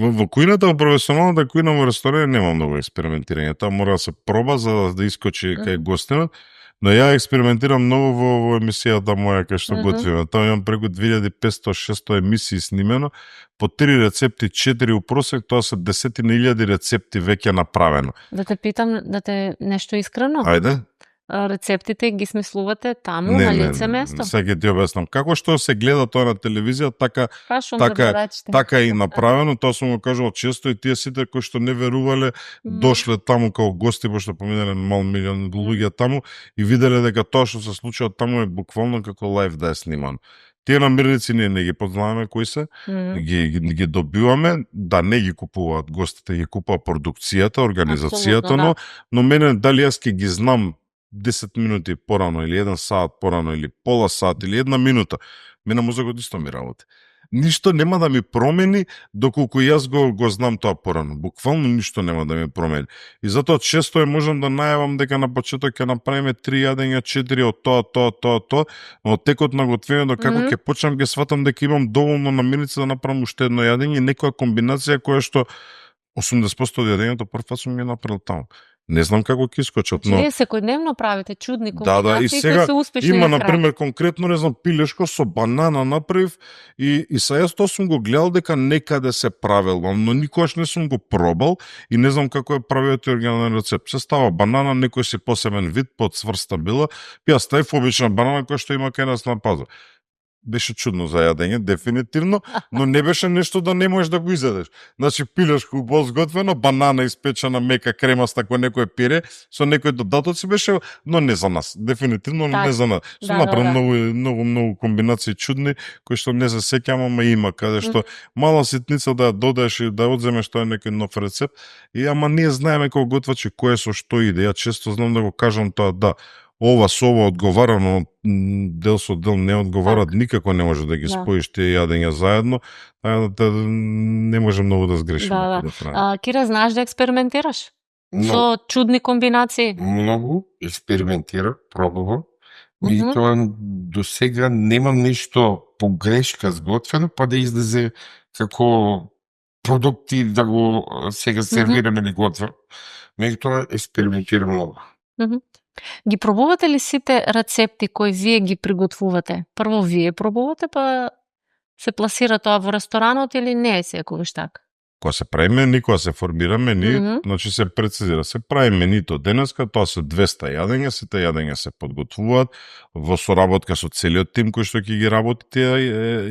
Во кујната, во професионалната кујна во ресторан нема многу експериментирање. Таа мора да се проба за да искочи кај гостинот. Но ја експериментирам многу во емисијата моја кај што готвиме. Таму имам преку 2500-600 емисии снимено, по 3 рецепти, 4 у просек, тоа се десетина илјади рецепти веќе направено. Да те питам, да те нешто искрено? Ајде. Рецептите ги смислувате таму на лице место? Сега ти обяснам. Како што се гледа тоа на телевизија, така и направено. Тоа сум го кажал често и тие сите кои што не верувале, дошле таму како гости, пошто поминале мал милион луѓе таму и виделе дека тоа што се случува таму е буквално како лајв да е снимано. Тие намирници ние не ги познаваме кои се, ги добиваме, да не ги купуваат гостите, ги купува продукцијата, организацијата, но мене дали јас ќе ги знам 10 минути порано или 1 сат порано или пола сат или 1 минута, мене мозокот исто ми работи. Ништо нема да ми промени доколку јас го знам тоа порано. Буквално ништо нема да ми промени. И затоа често можам да најавам дека на почеток ќе направиме 3 јадења, 4 од тоа, но текот на готвењето како ќе почнам ќе сватам дека имам доволно намирници да направам уште едно јадење и некоја комбинација која што 80% од јадењето прв пат сум ги направил таму. Не знам како ќе искочат, но Вие секојдневно правите чудни комбинации и сега кои се успешни. Има на пример конкретно, не знам, пилешко со банана направив и сега јас тоа сум го гледал дека некаде се правело, но никогаш не сум го пробал и не знам како е правиот оригинален рецепт. Се става банана, некој си посебен вид, подсврста била, ја ставив обична банана која што има кај нас на пазар. Беше чудно за јадење, дефинитивно, но не беше нешто да не можеш да го изедеш. Значи, пилешко убаво сготвено, банана испечена, мека, кремаста, кој некој пире, со некој додатоци беше, но не за нас. Дефинитивно не за нас. Што направи многу комбинации чудни, кои што не се сеќам, ама има, каде што мала ситница да ја додадеш и да одземеш тоа некој нов рецепт, и ама ние знаеме како готвачи кој со што иде. Ја често знам да го кажам тоа, да, ова со ова одговара, но дел со дел не одговарат, никако не може да ги споиш тие јадења заедно, не може многу да сгрешиме. Кира, знаеш да експериментираш? Со чудни комбинации? Многу експериментира, пробувам. Меѓутоа, до сега немам ништо погрешка сготвено, па да излезе како продукти да го сега сервираме или готвам. Меѓутоа, експериментирам многу. Ги пробувате ли сите рецепти кои вие ги приготвувате? Прво вие пробувате, па се пласира тоа во ресторанот или не е секогаш така? Кога се прави мени, кога се формира мени, значи се прецизира. Се прави менито денеска, тоа се 200 јадења, сите јадења се подготвуваат во соработка со целиот тим кој што ќе ги работи тие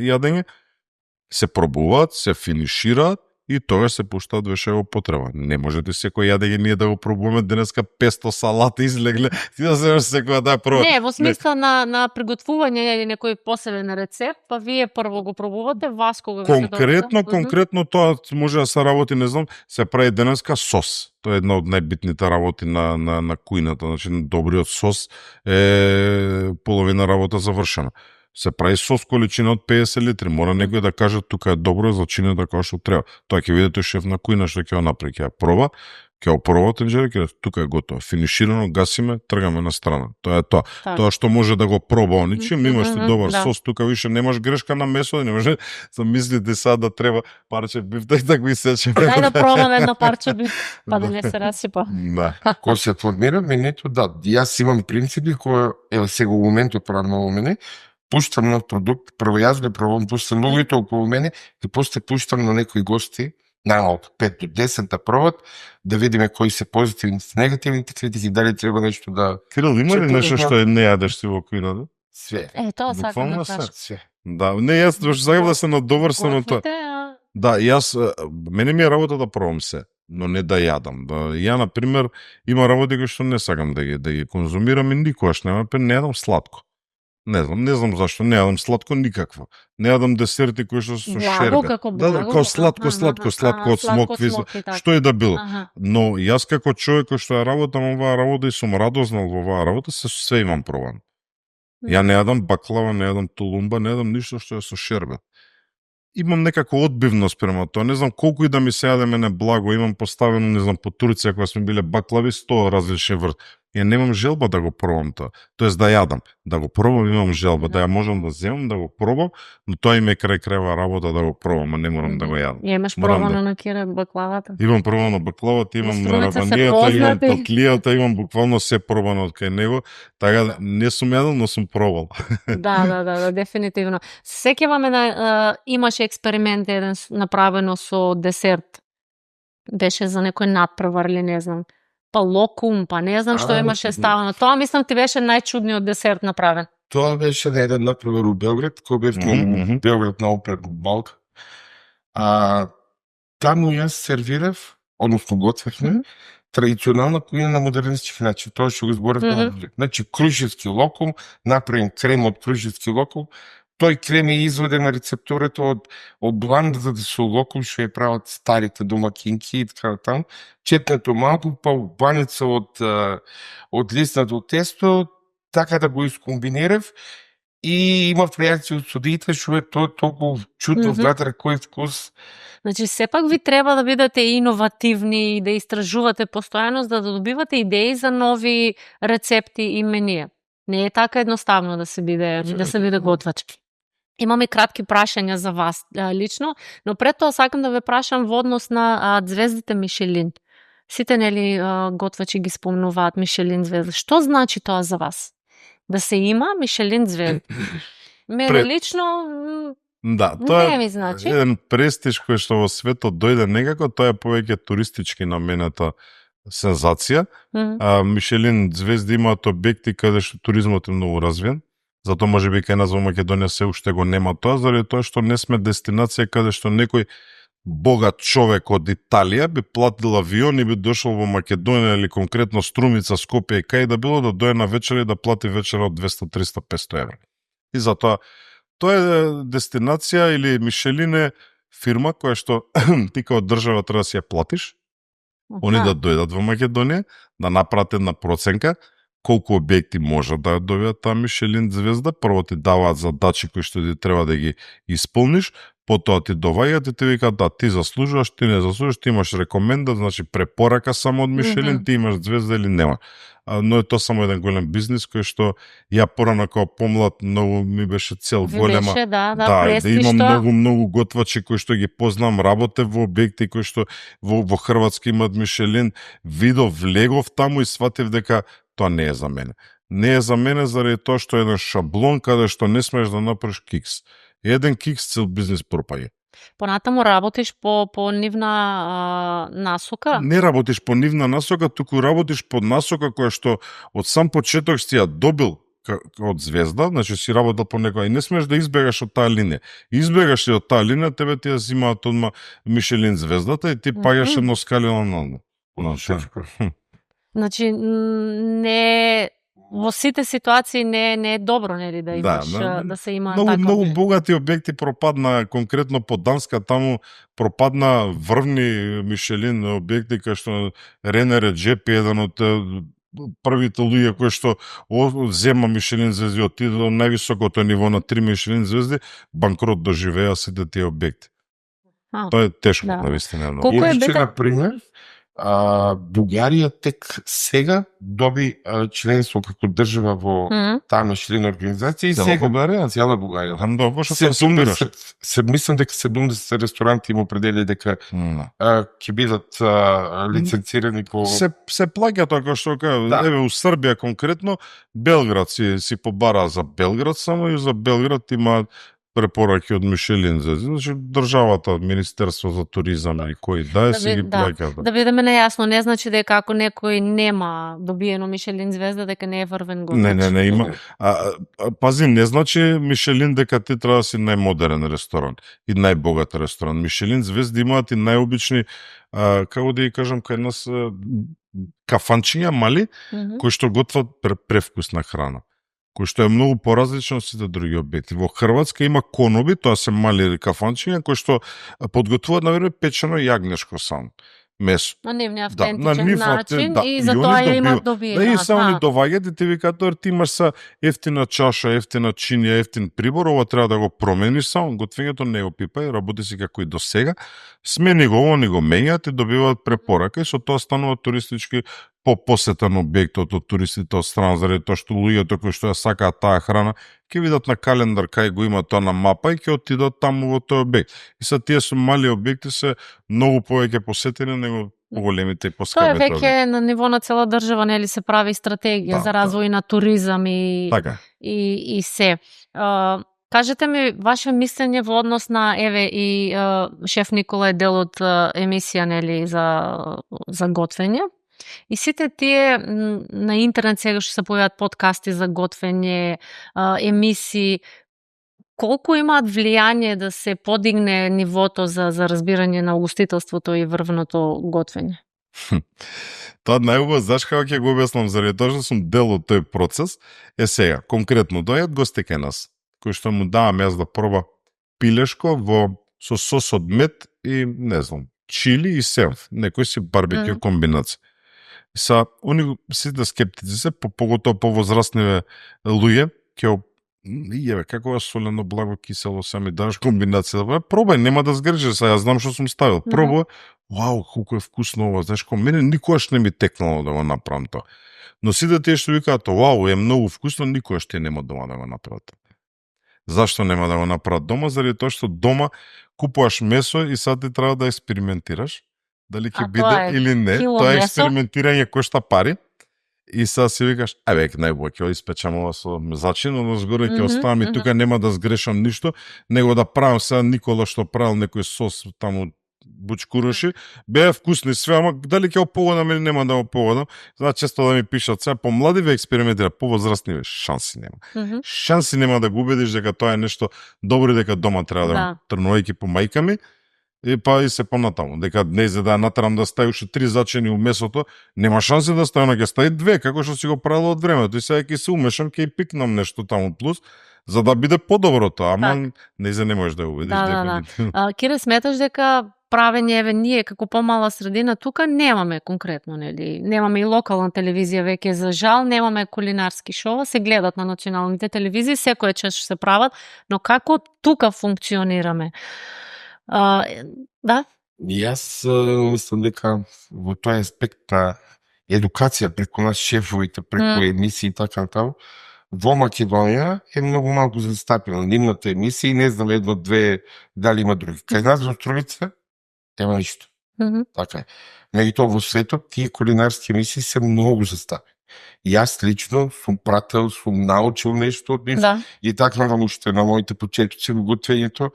јадења, се пробуваат, се финишираат и тогаш се пуштаат веше во потреба. Не можете секој јадење ние да го пробуваме денеска 500 салати излегле, ти да земеш секоја да пробува. Не, во смисла на приготвување или некој посебен рецепт, па вие прво го пробувате, вас кога ви се Конкретно тоа може да се работи, не знам, се прави денеска сос. Тоа е една од најбитните работи на кујната, значи добриот сос е половина работа завршена. Се прави сос количина од 50 литри. Мора некој да каже тука е добро, зачинета како што треба. Тоа ќе видите шеф на кујна што ќе го направи, ќе ја проба, ќе го проба тенџер, ќе тука е готово, финиширано, гасиме, тргаме на страна. Тоа е тоа. Тоа што може да го проба оничим, имаш добар сос, тука више немаш грешка на месо, не може замислите сега да треба парче биф да го исечеме. Дај да пробаме едно парче биф, па да не се расипа. Да. Кога се формира менето, да, јас имам принципи кои еве сега во моментот правам мене. Пуштам на продукт, прво јас го пробам, пуштам луѓето околу мене и после пуштам на некои гости, најмалку 5 до 10 да пробат, да видиме кои се позитивните, негативните критики, дали треба нешто да... Кирил, има ли нешто што не јадеш си во кујната? Све. Тоа сакам да кажам. Да, не, јас сакам да се надоврсам на тоа. Да, јас, мене ми е работа да пробам се, но не да јадам. Ја, например, има работи кои што не сакам да ги конзумирам и никогаш не јадам сладко. Не знам зашто, не јадам сладко никакво. Не јадам десерти кои што со шербе. Како сладко од смокви, што и да било. Но јас како човек кој што ја работам оваа работа и сум радознал во оваа работа, се имам пробан. Ја не јадам баклава, не јадам тулумба, не јадам ништо што е со шербе. имам некако одбивност према тоа. Не знам колку и да ми се јаде мене благо, имам поставено, не знам, по Турција кога сме биле баклави 100 различни врт. Ја немам желба да го пробам тоа. Тоест да јадам, да го пробам, имам желба, да ја можам да земам, да го пробам, но тоа им е крај крајва работа да го пробам, а не морам да го јадам. Имаш пробано на кире баклавата? Имам пробано баклавата, имам раванијата, имам татлијата, имам буквално се пробано од кај него, така не сум јадал, но сум пробал. Да, дефинитивно. Сеќаваме да имаше експеримент еден направено со десерт. Беше за некој надпревар или не знам. Па локум, па не знам што имаше ставено. Тоа мислам ти беше најчудниот десерт направен. Тоа беше на еден надпревар у Белград, кој беше Белград на опред Балк. Таму јас сервирав, односно готвевме, традиционална кујна на модернистички начин. Тоа што го зборевме. Значи, крушевски локум, направен крем од крушевски локум. Тој крем е изведен на рецептурата од бландата со локум, што ја прават старите домакинки и така таму. Четнато малку, па баница од лиснато тесто, така да го искомбинирав и имав реакција од судиите, што е тоа толку чутно внатре кој вкус. Значи, сепак ви треба да бидете иновативни и да истражувате постојано, за да добивате идеи за нови рецепти и менија. Не е така едноставно да се биде готвач. Имаме кратки прашања за вас лично, но пред тоа сакам да ве прашам во однос на звездите Мишелин. Сите нели готвачи ги спомнуваат Мишелин звезда. Што значи тоа за вас? Да се има Мишелин звезда? Мене лично да, тоа не ми значи. Еден престиж кој што во светот дојде некако, тоа е повеќе туристички наменета сензација. Мишелин звезди имаат објекти каде што туризмот е многу развиен. Затоа можеби кај нас во Македонија се уште го нема тоа, заради тоа што не сме дестинација каде што некој богат човек од Италија би платил авион и би дошол во Македонија или конкретно Струмица, Скопје и кај да било да дојде на вечера и да плати вечера од 200, 300, 500 евра. И затоа тоа е дестинација или Мишелин е фирма која што ти као држава треба да си ја платиш, они да дојдат во Македонија, да направат една проценка колку објекти може да добијат таа Мишелин звезда, прво ти даваат задачи кои што ти треба да ги исполниш, потоа ти доваѓаат и ти викаат да ти заслужуваш, ти не заслужуваш, ти имаш рекоменда, значи препорака само од Мишелин, ти имаш звезда или нема. Но е тоа само еден голем бизнис кој што ја порано како помлад многу ми беше цел голема. Беше, да имам многу готвачи кои што ги познам, работе во објекти кои што во Хрватска имаат Мишелин, влегов таму и сватив дека тоа не е за мене. Не е за мене заради тоа што е еден шаблон каде што не смееш да направиш кикс. Еден кикс цел бизнис пропаѓа. Понатаму работиш по нивна насока? Не работиш по нивна насока, туку работиш по насока која што од сам почеток си ја добил од звезда, значи си работел по некоја и не смееш да избегаш од таа линија. Избегаш ли од таа линија, тебе ти ја зимаат одма Мишелин звездата и ти паѓаш едно скалено на Значи, не во сите ситуации не е добро нели да имаш да се има така. Многу богати објекти пропадна, конкретно по Данска, таму пропадна врвни Мишелин објекти кај што Рене Реджепи, еден од првите луѓе кои што зема Мишелин звезди, отиде до највисокото ниво на 3 Мишелин звезди, банкрот доживеа сите тие објекти. Тоа е тешко, навистина. Колку е бета? Например, Бугарија тек сега доби членство како држава во таа Мишелин организација и сега цела Бугарија. Се мислам дека 70 ресторанти им определија дека ќе бидат лиценцирани по се плаќа тоа што еве у Србија конкретно Белград си побара за Белград само и за Белград има препораки од Мишелин звезди, значи државата, Министерство за туризам и кој си ги плаќа. Да бидеме најасно, не значи дека ако некој нема добиено Мишелин звезда дека не е врвен готвач. Не има. Пази, не значи Мишелин дека ти треба да си најмодерен ресторан и најбогат ресторан. Мишелин звезди имаат и најобични, како да ја кажам, кај нас кафанчиња мали кои што готват превкусна храна, кој што е многу поразлично од сите други објекти. Во Хрватска има коноби, тоа се мали кафанчиња кои што подготвуваат навреме печено јагнешко само. месо. На нивния автентичен начин и затоа ја имат добиена. Да, и само ни доваѓат и ти викаат, ти имаш са ефтина чаша, ефтина чинија, ефтин прибор, ова треба да го промениш само, готвењето не го пипај, работи си како и до сега, смени го, ово ни го менјаат и добиваат препорака и со тоа станува туристички посетен објектот од туристите од страна, заради тоа што луѓето кои што ја сакаат таа храна, ќе видат на календар кај го има тоа на мапа и ќе отидат таму во тој објект. И са тие со мали објекти се многу повеќе посетени него поголемите и поскапите. Тоа е веќе на ниво на цела држава, нели се прави стратегија за развој на туризам и се. Кажете ми ваше мислење во однос на и шеф Никола е дел од емисија нели за готвење. И сите тие на интернет сега што се појават подкасти за готвење, емисии, колку имаат влијание да се подигне нивото за разбирање на угостителството и врвното готвење? Тоа најубаво, знаеш како ќе го објаснам, заради тоа што сум дел од тој процес, сега, конкретно дојат гости кај нас, кој што му давам јас да проба пилешко со сос од мед и, не знам, чили и сенф, некој си барбекю комбинација. Са, они сите скептици се, поготово повозрастниве луѓе, како е солено, благо, кисело, сами даш комбинација, пробај, нема да сгрижи, ја знам што сум ставил, пробај, вау, колку е вкусно ова, знаеш, мене никогаш не ми текнало да го направам тоа. Но сите тие што викаат, вау, е многу вкусно, никогаш тие нема дома да го направат. Зашто нема да го направат дома? Заради тоа што дома купуваш месо и сад ти треба да експериментираш, дали ќе биде или не, тоа експериментирање кошта пари. И сега си викаш, најбој ќе испечам ова со мезачин, но згоре ќе оставам и тука нема да сгрешам ништо, него да правам сега Никола што правил некој сос таму бучкуроши, беа вкусни све, ама дали ќе го погодам или нема да го погодам. Значи често да ми пишат сега помлади ве експериментира, повозрастни шанси нема. Шанси нема да го убедиш дека тоа е нешто добро, дека дома треба да трнувајќи по мајками. И па и се понатаму, дека не за да натрам да стави уште 3 зачини у месото, нема шанси да стави, ќе стави 2, како што си го правил од времето. И сега ќе се умешам, ќе пикнам нешто таму плюс, за да биде подобро тоа, ама не можеш да го убедиш. Кире, сметаш дека правење ние како помала средина тука немаме конкретно, нели? Немаме и локална телевизија веќе, за жал, немаме кулинарски шоу, се гледат на националните телевизии, секој често се прават, но како тука функционираме? Да? Јас мислам дека во тој аспект на едукација преку нас шефовите, преку емисии и така натаму, во Македонија е многу малку застапено. Нивната емисија, не знам, едно-две, дали има други. Кај нас во Струица нема ништо. Така е. Меѓутоа во светот тие кулинарски емисии се многу застапени. Јас лично сум прател, сум научил нешто од нив и така уште на моите почетоци во готвењето.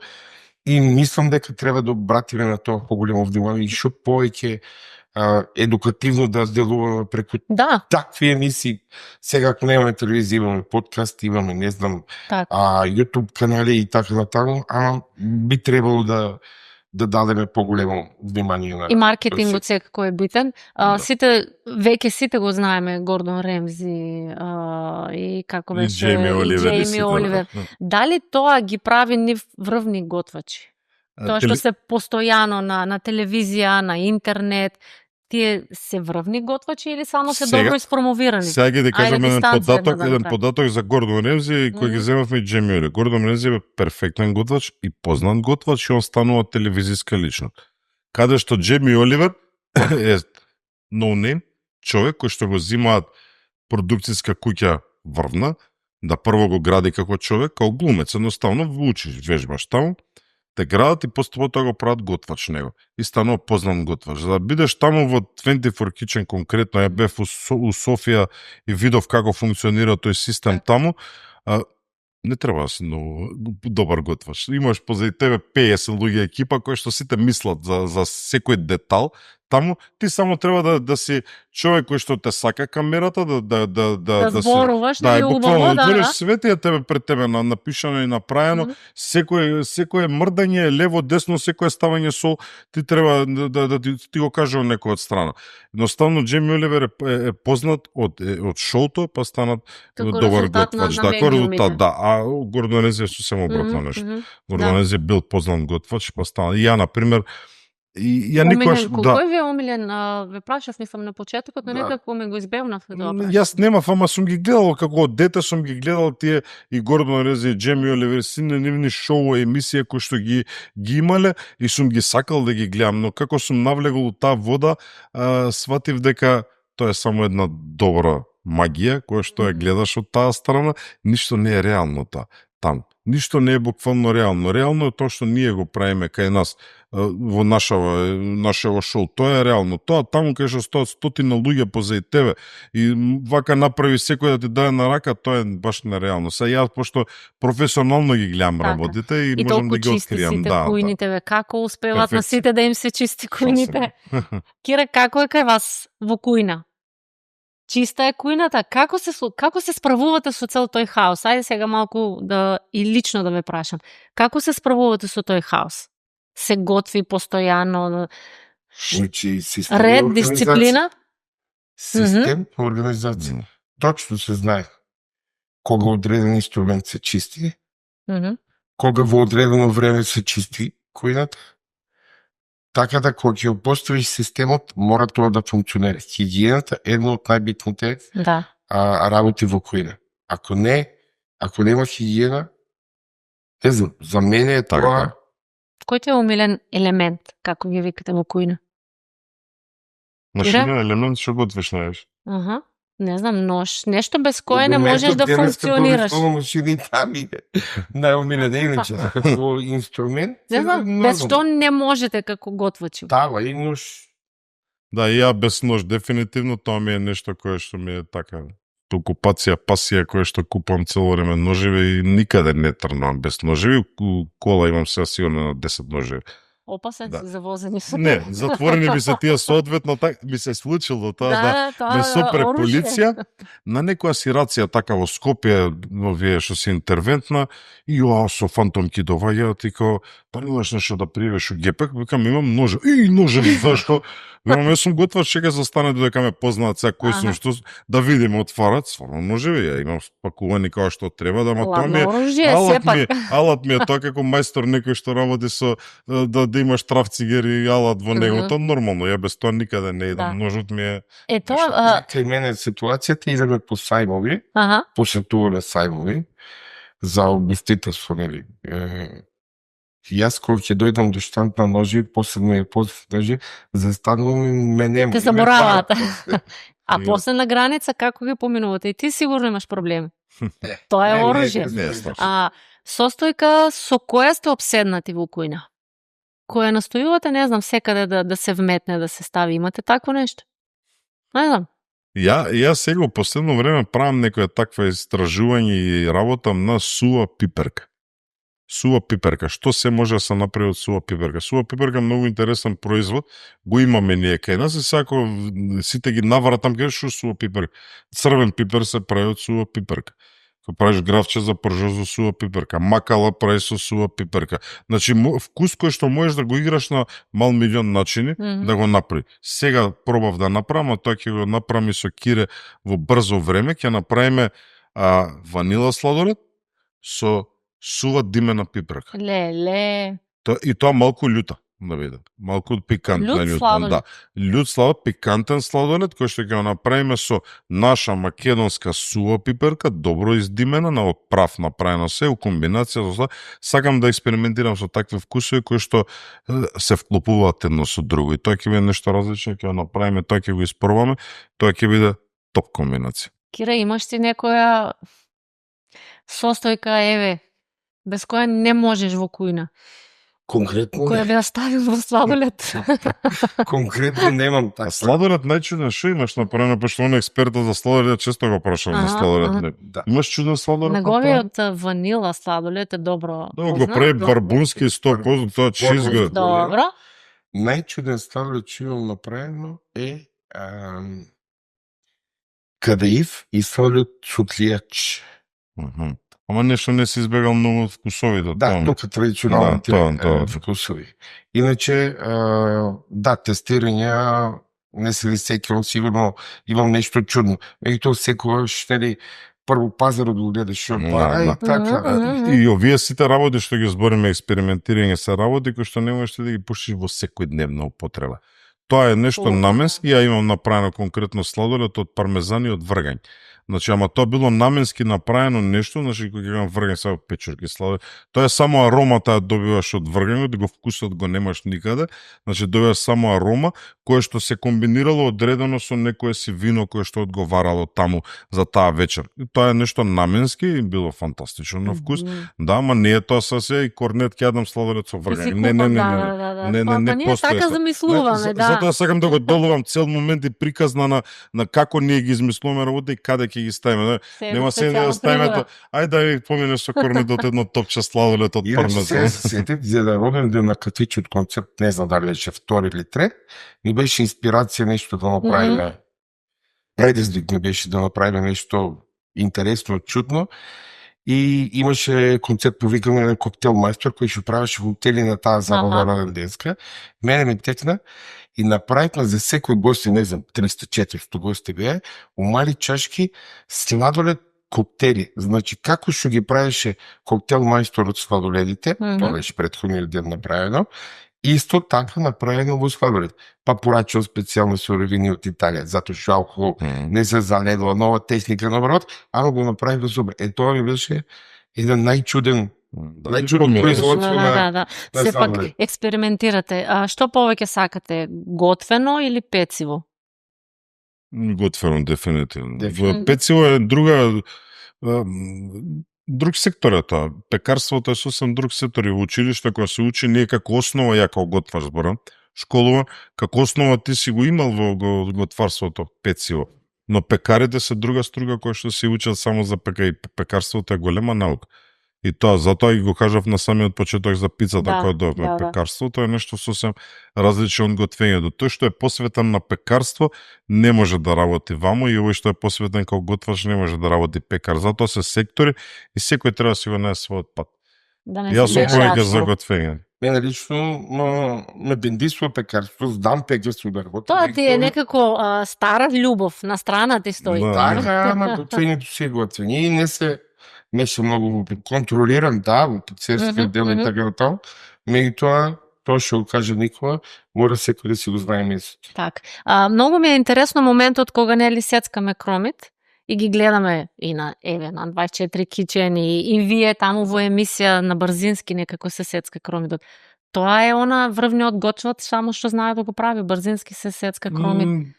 И мислам дека треба да обратиме на тоа поголемо внимание и што повеќе едукативно да делуваме преку такви емисии. Сега ако немаме телевизија, имаме подкаст, имаме, не знам, YouTube канали и така натаму, ама би требало да дадеме поголемо внимание на... И маркетингот секако е битен. Веќе сите го знаеме, Гордон Ремзи и како беше Джейми Оливер. Дали тоа ги прави нив врвни готвачи? Тоа што се постојано на телевизија, на интернет, тие се врвни готвачи или само се добро испромовирани? Сега ги да кажам еден податок за Гордон Ремзи кој ги земавме и Джейми Оливер. Гордон Ремзи е перфектен готвач и познат готвач и он станува телевизиска личност. Каде што Джейми Оливер е no-name човек кој што го зимаат продукцијска куќа врвна, да прво го гради како човек, како глумец, едноставно учиш, вежбаш таму, те градат и постепено тоа го прават готвач него. И станува познат готвач. За да бидеш таму во 24 Kitchen конкретно, ја бев у Софија и видов како функционира тој систем таму, не треба да си многу добар готвач. Имаш позади тебе 50 луѓе екипа кои што сите мислат за секој детал. Таму ти само треба да си човек кој што те сака камерата, да зборуваш, да убаво, да свете тебе пред тебе напишано и направено, секое мрдање лево, десно, секое ставање сол, ти треба да ти го каже некој од страна. Едноставно Джейми Оливер е познат од шоуто, па станат добар готвач. А Гордон Ремзи е сосема обратно нешто. Гордон Ремзи бил познат готвач, па станат. И ја, например, И ја никогаш Кој ви е омилен? Ве прашав, мислам на почетокот, но некако ми го избегнавте да прашам. Јас немав, ама сум ги гледал како од дете, сум ги гледал тие и Гордон Ремзи, Джейми Оливер, сине нивни шоу емисија кои што ги имале и сум ги сакал да ги гледам, но како сум навлегол у таа вода, сватив дека тоа е само една добра магија која што ја гледаш од таа страна, ништо не е реално там. Ништо не е буквално реално. Реално е тоа што ние го правиме кај нас во нашево шоу. Тоа е реално. Тоа таму кај што стоат стотина луѓе позади тебе и вака направи секој да ти даде на рака, тоа е баш нереално. Сега јас пошто професионално ги гледам работите и можам да ги откријам. Сите кујните, бе, како успеват на сите да им се чисти кујните? Кира, како е кај вас во кујна? Чиста е кујната? Како се справувате со цел тој хаос? Ајде сега малку и лично да ве прашам. Како се справувате со тој хаос? Се готви постојано? Ред, дисциплина? Систем, организација. Точно се знае кога одреден инструмент се чисти, кога во одредено време се чисти кујната. Така да кога ќе поставиш системот, мора тоа да функционира. Хигиената е една од најбитните работи во кујна. Ако нема хигиена, не знам, за мене е тоа... Кој ти е омилен елемент, како ги викате во кујна? Машина елемент што готвиш најаш. Не знам, нож. Нешто без кое не можеш да функционираш. Најомилен иначе, како инструмент. Не знам, без што не можете како готвачи. Тава и нож. Да, и ја без нож, дефинитивно тоа ми е нешто кое што ми е така окупација, пасија која што купувам цело време ножеви и никаде не трнувам без ножеви. Кола имам сега сигурно на 10 ножеви. Опасен си за возење со. Не, затворени ми се тие соодветно, ми се случило тоа ме сопре полиција на некоја си рација така во Скопје, вие што си интервентна и со фантомки доваѓаат и како па немаш нешто да привеш у гепек, викам имам ножеви. И ножеви, зашто? Викам јас сум готвач, чека застане додека ме познаат сега кој сум, што да видиме отварат, стварно ножеви, ја имам спакувани како што треба, да тоа ми алат ми е тоа како мајстор некој што работи со да имаш трафцигер и алат во него, тоа нормално, ја без тоа никаде не идам, ножот ми е... Кај мене ситуацијата идеме по сајмови, посетуваме сајмови, за обместителство, нели. Јас кога ќе дојдам до штанд на ножи, посебно ножи, застанувам и мене... Те заборавате. А после на граница, како ги поминувате? И ти сигурно имаш проблеми. Тоа е оружје. Состојка со која сте обседнати во кујна? Која настојувате, не знам, секаде да се вметне, да се стави. Имате такво нешто? Не знам. Ја сега во последно време правам некоја таква истражување и работам на сува пиперка. Сува пиперка. Што се може да се направи од сува пиперка? Сува пиперка е многу интересен производ. Го имаме ние кај нас и сако сите ги навара там кај што сува пиперка. Црвен пипер се прави од сува пиперка. Кога правиш гравче за пржо со сува пиперка, макала прави со сува пиперка. Значи вкус кој што можеш да го играш на мал милион начини да го направи. Сега пробав да направам, а тоа ќе го направам и со Кире во брзо време, ќе направиме ванила сладолед со сува димена пиперка. Леле. И тоа малку љута, да биде. Малку пикантна љута. Да. Љут сладолед, пикантен сладолед, кој што ќе го направиме со наша македонска сува пиперка, добро издимена, на прав направено се, у комбинација со сакам да експериментирам со такви вкусови кои што се вклопуваат едно со друго. И тоа ќе биде нешто различно, ќе го направиме, тоа ќе го испробаме, тоа ќе биде топ комбинација. Кира, имаш ти некоја состојка, еве, без која не можеш во кујна? Конкретно која би ја ставил во сладолед? Конкретно немам така. Сладолед најчуден што имаш направено, пошто он експерта за сладолед често го прашам за сладолед. Да. Имаш чуден сладолед? Неговиот ванила сладолед е добро. Да, го прави барбунски 100%, тоа чизга. Добро. Најчуден сладолед што имам направено е кадаив и сладолед чутлијач. Ама нешто не се избегал многу вкусовите. Да, тука традиционалните вкусови. Иначе, да, тестирања, не се ли секирам, сигурно имам нешто чудно. Меѓутоа секогаш, нели, прво пазарот го гледаш што и така. И овие сите работи што ги збориме, експериментирање се работи кои што не можеш да ги пуштиш во секојдневна употреба. Тоа е нешто наменски, ја имам направено конкретно сладолед од пармезан и од вргањ. Значи, ама тоа било наменски направено нешто, значи, кога имам вргањ само печурки сладолед, тоа е само аромата ја добиваш од вргањот, го вкусот го немаш никаде, значи добиваш само арома, кое што се комбинирало одредено со некое си вино кое што одговарало таму за таа вечер. И тоа е нешто наменски и било фантастично на вкус. Да, ама не е тоа се и корнет ќе јадам сладолед со вргање. Не, ние така замислуваме, да. Затоа сакам да го делувам цел момент и приказна на како ние ги измислуваме работа и каде ќе ги ставиме. Нема се да ставиме, ајде да ви помине со корнет едно топче сладолед од пармезан. Се сетив за да роден ден на катичот концерт, не знам дали беше втори или трет, ми беше инспирација нешто да направиме. Предизвик ми беше да направиме нешто интересно, чудно. И имаше концерт повикано на коктел мајстор кој што правеше коктели на таа забава роден денска. Мене ми текна и направивме за секој гости, не знам, 300-400 гости беа, умали чашки сладолед коктели. Значи, како што ги правеше коктел мајстор од сладоледите, тоа беше претходниот ден направено, исто така направено во сладолед. Па порачал специјално суровини од Италија, затоа што алкохол не се заледува, нова техника на обрат, ама го направи во супер. Тоа ми беше еден најчуден производство на Се пак експериментирате. Што повеќе сакате, готвено или пециво? Готвено, дефинитивно. Пециво е друг сектор е тоа. Пекарството е сосем друг сектор и во училиште кога се учи не е како основа ја како готвар зборам, школува, како основа ти си го имал во готварството пециво. Но пекарите се друга струга која што се учат само за пекарството е голема наука. И тоа, затоа и го кажав на самиот почеток за пицата која дојде. Пекарството е нешто сосем различно од готвењето. Тој што е посветен на пекарство не може да работи вамо и овој што е посветен како готвач не може да работи пекар. Затоа се сектори и секој треба да си го најде својот пат. Јас сум повеќе за готвење. Мене лично ме бендисува пекарство, знам пекарство да работи. Тоа ти е некако стара љубов, на страна ти стои. Така, на готвењето си готвење и не се многу контролиран, во пицерскиот дел и така тоа. Меѓутоа, тоа што го кажа Никола, мора секој да си го знае место. Так. Многу ми е интересно моментот кога нели сецкаме кромит и ги гледаме и на 24 Kitchen и вие таму во емисија на Брзински некако се сецка кромитот. Тоа е она врвниот готвач само што знае да го прави. Брзински се сецка кромит.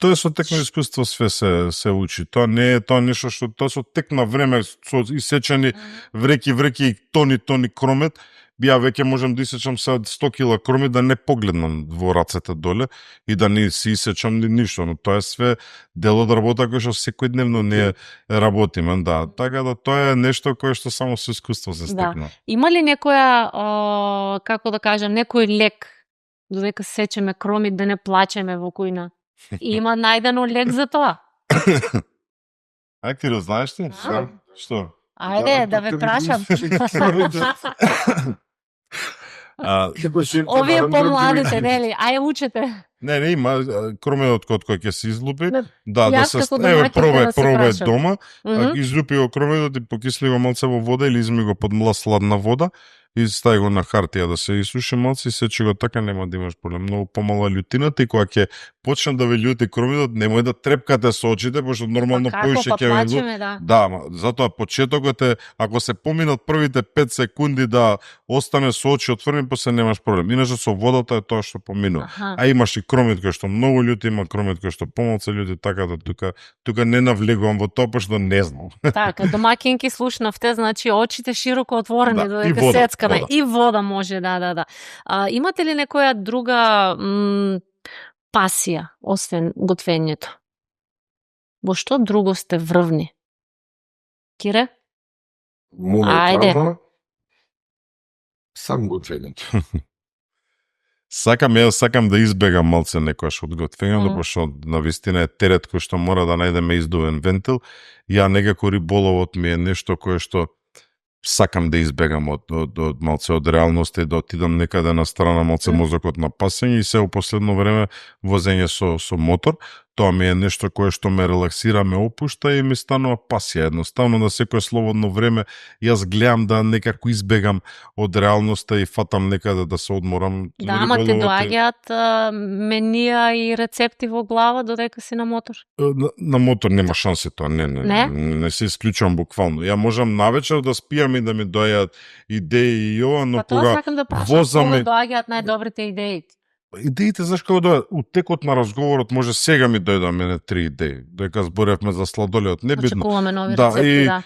Тоа со тек на искуство све се учи. Тоа не е тоа нешто што тоа со тек на време со исечени вреки и тони кромет. Ја веќе можам да исечам се 100 кила кромит да не погледнам во рацете доле и да не си исечам ни ништо, но тоа е све дел од работа кој што секојдневно не работиме, да. Така да тоа е нешто кое што само со искуство се стекна. Има ли некоја, како да кажам, некој лек додека сечеме кромит да не плачеме во кујна? Има најдено лек за тоа? Ај, ти знаеш ти? Што? Ајде, да ве прашам. Овие помладите, нели? Ај, учете. Не, има кромедот кој ќе се излупи. Да се пробе дома, излупи го кромедот и покисли го малце во вода или изми го под сладна вода и стави го на хартија да се исуши малце и сечи го така, нема да имаш проблем. Многу помала љутината и кога ќе почне да ве љути кромедот, немој да трепкате со очите, пошто нормално поише ќе ве љути. Да, затоа почетокот е, ако се поминат првите 5 секунди да остане со очи отворени, после немаш проблем. Иначе со водата е тоа што поминува. А имаш и кромит кој што многу љути, има кромит кој што помалце љути, така да тука не навлегувам во тоа, пошто не знам. Така, домакинки слушнавте, значи очите широко отворени додека сецкаме. И вода може, да. Имате ли некоја друга пасија, освен готвењето? Во што друго сте врвни? Кире? Ајде. Сам готвењето. Сакам да избегам малце некојаш од готвењето, пошто навистина е терет кој што мора да најдеме издувен вентил. Ја некако риболовот ми е нешто кое што сакам да избегам од малце од реалноста и да отидам некаде на страна малце мозокот на пасење и се во последно време возење со мотор. Тоа ми е нешто кое што ме релаксира, ме опушта и ми станува пасија. Едноставно на секое слободно време јас гледам да некако избегам од реалноста и фатам некаде да се одморам. Да, ама ти доаѓаат менија и рецепти во глава додека си на мотор? На мотор нема шанси тоа, не се исклучувам буквално. Ја можам навечер да спијам и да ми доаѓаат идеи и ова, но кога сакам да прашам, кога доаѓаат најдобрите идеи? Идеите, знаеш како доаѓаат? У текот на разговорот може сега ми дојдат мене 3 идеи. Дека зборевме за сладоледот, небитно. Очекуваме нови рецепти, да.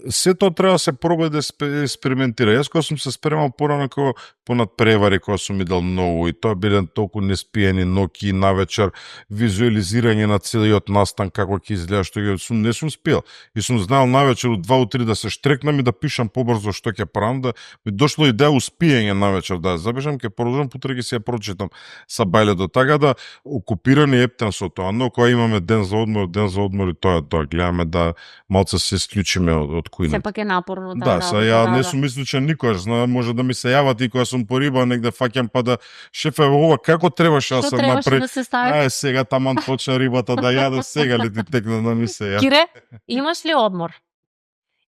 Се тоа треба да се проба да експериментира. Јас кога сум се спремал порано понад превари, кога сум идел многу и тоа биле толку неспиени ноќи навечер, визуализирање на целиот настан како ќе изгледа, што не сум спиел. И сум знаел навечер од 2 до 3 да се штрекнам и да пишам побрзо што ќе правам, да ми дошло идеја успиење навечер да запишам, ќе продолжам, потре ќе се ја прочитам са бајлето, така да окупирани ептен со тоа, но кога имаме ден за одмор и тоа гледаме да малце се исклучиме од кујна. Сепак е напорно да, ја не сум исклучен никогаш, може да ми се јават и кога сум по риба негде фаќам па да шефе ова како требаше да се направи. Да се стави? Сега таман почна рибата да јаде, сега ли ти текна да ми се ја. Кире, имаш ли одмор?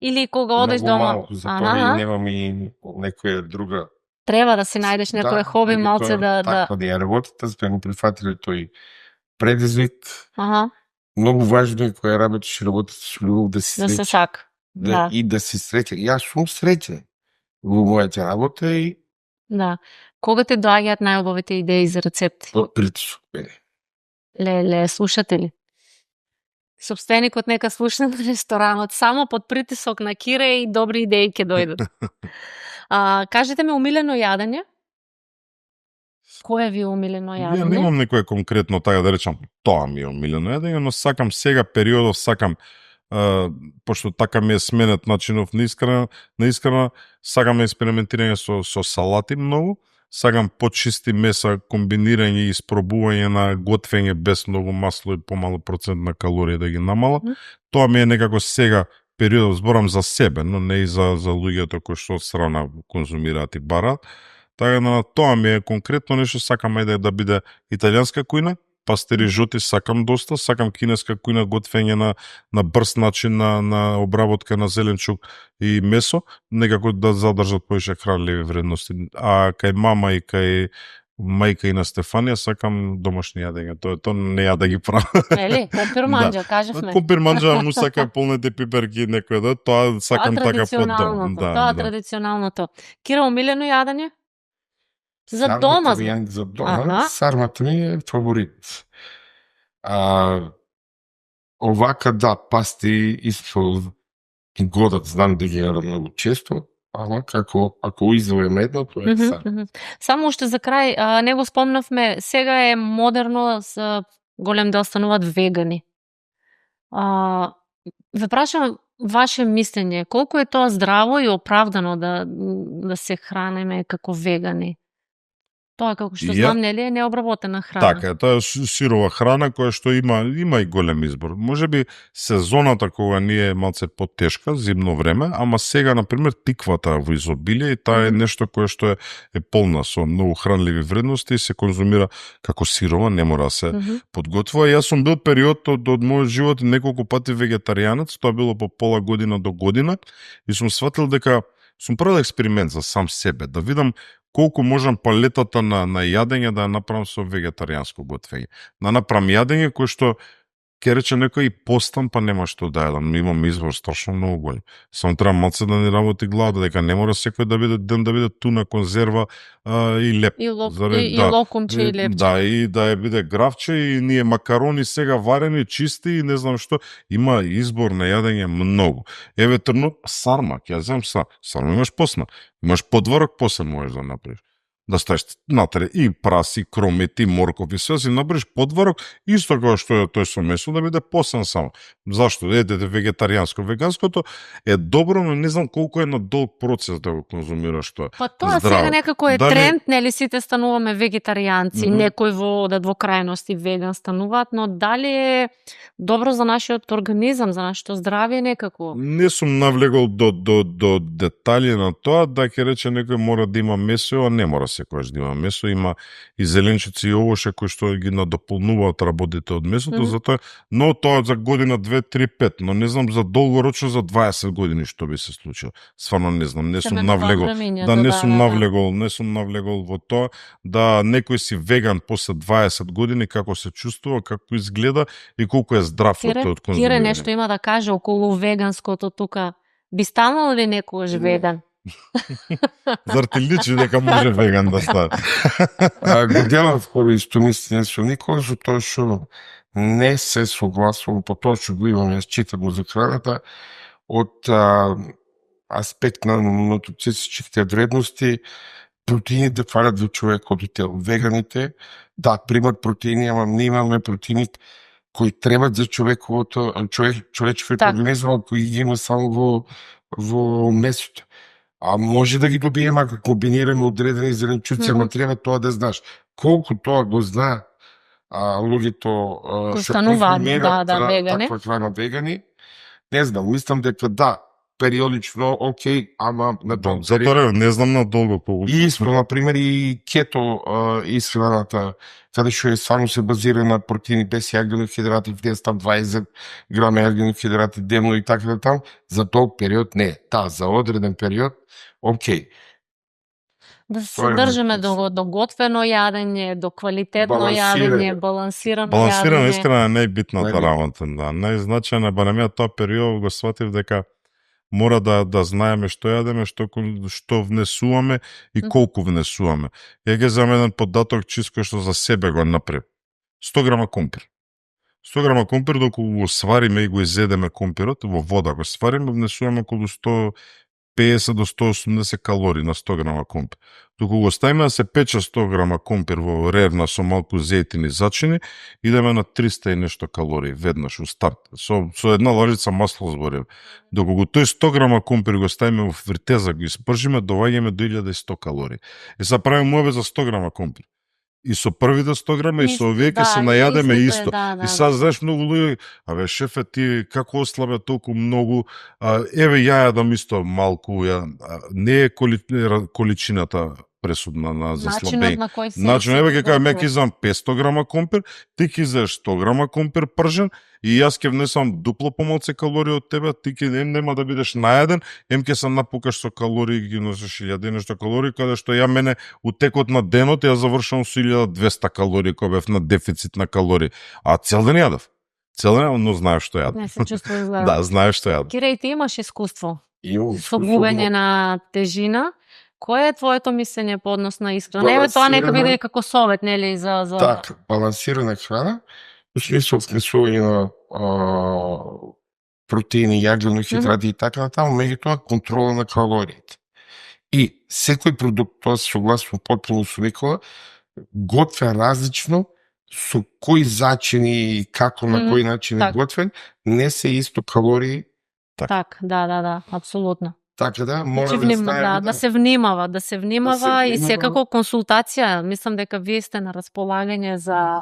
Или кога одиш дома? Малку, затоа немам и некоја друга. Треба да си најдеш некој хоби малце да така да ја работите, сме го прифатиле тој предизвик. Многу важно е кога работиш со љубов да си среќен. Да се сака. И да си среќен. Јас сум среќен во мојата работа и да. Кога те доаѓаат најубавите идеи за рецепти? Под притисок. Леле, слушатели. Собственикот нека слуша на ресторанот, само под притисок на Кире и добри идеи ќе дојдат. Кажете ми умилено јадење? Кое ви е умилено јадење? Ја немам некое конкретно така да речам, тоа ми е умилено јадење, но сакам сега периодов, пошто така ми е сменет начинов на исхрана, сакам експериментирање со салати многу, сакам почисти меса, комбинирање и испробување на готвење без многу масло и помало процент на калории да ги намала. Тоа ми е некако сега периодов, зборам за себе, но не и за луѓето кои што од страна конзумираат и бараат. Така на тоа ми е конкретно нешто, сакам да биде италијанска кујна, пастерижоти сакам доста, сакам кинеска кујна, готвење на брз начин на обработка на зеленчук и месо, некако да задржат повеќе хранливи вредности. А кај мама и кај мајка и на Стефанија сакам домашни јадења. Тоа не ја да ги правам. Нели, компир манџа, кажавме. Компир манџа, му сакам полните пиперки некој тоа сакам така под дом. Тоа традиционалното. Кира, умилено јадење? За дома. За дома, сармата ми е фаворит. Овака да, пасти исто годат, знам да ги јадам многу често, ама ако изолем едно, тоа е сарма. Само уште за крај, не го спомнавме, сега е модерно, голем дел стануваат вегани. Ве прашам ваше мислење, колку е тоа здраво и оправдано да се хранеме како вегани? Тоа како што знам, нели е необработена храна. Така, тоа е сирова храна која што има и голем избор. Можеби сезоната кога ни е малце потешка, зимно време, ама сега на пример тиквата во изобилие и таа е нешто кое што е полна со многу хранливи вредности и се конзумира како сирова, не мора да се подготвува. Јас сум бил период од мојот живот неколку пати вегетаријанец, тоа било по пола година до година и сум сватил дека сум правил експеримент за сам себе, да видам колку можам палетата на јадење да ја направам со вегетаријанско готвење. Да направам јадење кој што ке рече некој и постам, па нема што да јадам. Имам избор страшно многу голем. Само треба малце да ни работи главата, дека не мора секој да биде ден да биде туна, конзерва и леп. И локумче и лепче. Да, и да биде гравче и ние макарони сега варени, чисти и не знам што. Има избор на јадење многу. Еве трно сарма, ќе ја земам сарма имаш посна. Имаш подворок, после можеш да направиш. Да ставиш натре и праси, кромет, и морков и све, си направиш подворок, исто како што е тој со месо, да биде посен само. Зашто? Едете вегетаријанско. Веганското е добро, но не знам колку е на долг процес да го конзумираш тоа. Па тоа сега некако е тренд, нели сите стануваме вегетаријанци, некои во крајности веган стануваат, но дали е добро за нашиот организам, за нашето здравје некако? Не сум навлегол до детали на тоа, да ќе рече некој мора да има месо, а не мора. секогаш да има месо, има и зеленчици и овоше кои што ги надополнуваат работите од месото, затоа, но тоа за година 2, 3, 5, но не знам за долгорочно за 20 години што би се случило. Стварно не знам, не сум навлегол. Не сум навлегол во тоа да некој си веган после 20 години како се чувствува, како изгледа и колку е здрав од тоа од конзумирање. Кире нешто има да каже околу веганското тука. Би станал ли некогаш веган? Зар ти личи дека може веган да стане? Го делам хора истомислени со никој, затоа што не се согласувам по тоа што го имам, јас читам за храната, од аспект на нутрицистичките вредности, протеините фалат во човекот тело. Веганите, да, примат протеини, ама не имаме протеини кои требат за човечкиот организам, кои ги има само во месото. А може да ги добиеме ако комбинираме одредени зеленчуци, ама треба тоа да знаеш. Колку тоа го знаат луѓето што консумираат таква храна вегани, не знам, мислам дека да, периодично, окей, ама на долго. Затоа не знам на долго колку. И исто, например, и кето исхраната, каде што е само се базира на протеини без јагнени хидрати, 220 грами јагнени хидрати дневно и така натаму, за долг период не. Да, за одреден период, окей. Да се држиме до готвено јадење, до квалитетно јадење, балансирано јадење. Балансирано искрено е најбитната работа, да. Најзначајна, барем ја тоа период го сватив дека мора да знаеме што јадеме, што внесуваме и колку внесуваме. Ја ги земам еден податок чисто што за себе го направи. 100 грама компир. 100 грама компир, доколку го свариме и го изедеме компирот, во вода го свариме, внесуваме околу 150 до 180 калории на 100 грама компир. Доколку го ставиме да се пече 100 грама компир во рерна со малку зејтин и зачини, идеме на 300 и нешто калории веднаш у старт. Со една лажица масло зборим. Доколку тој 100 грама компир го ставиме во фритеза, го испржиме, доваѓаме до 1100 калории. И се правиме муабет за 100 грама компир. И со првите 100 грама и со овие ќе се најадеме исто. И сега знаеш многу луѓе, абе шефе ти како ослабе толку многу, еве ја јадам исто малку, не е количината пресудна за слабење. Начинот еве ќе кажам, ја ќе изам 500 грама компир, ти ќе изеш 100 грама компир пржен и јас ќе внесам дупло помалце калории од тебе, ти ќе нема да бидеш најаден, ќе се напукаш со калории, ги носиш 1000 нешто калории, каде што ја мене у текот на денот ја завршувам со 1200 калории кога бев на дефицит на калории, а цел ден јадев. Цел ден, но знаев што јадев. Не се чувствуваш зле. Да, знаев што јадев. Кире, и ти имаш искуство со губење на тежина. Кој е твоето мислење по однос на исхрана? Еве тоа нека биде како совет, нели, за Так, балансирана храна, во смисол внесување на протеини, јаглени хидрати и така натаму, меѓутоа контрола на калориите. И секој продукт, тоа се согласувам потполно со Никола, готвен различно, со кои зачини и како на кој начин е готвен, не се исто калории. Так, да, апсолутно. Така да, мора да се внимава и секако консултација. Мислам дека вие сте на располагање за...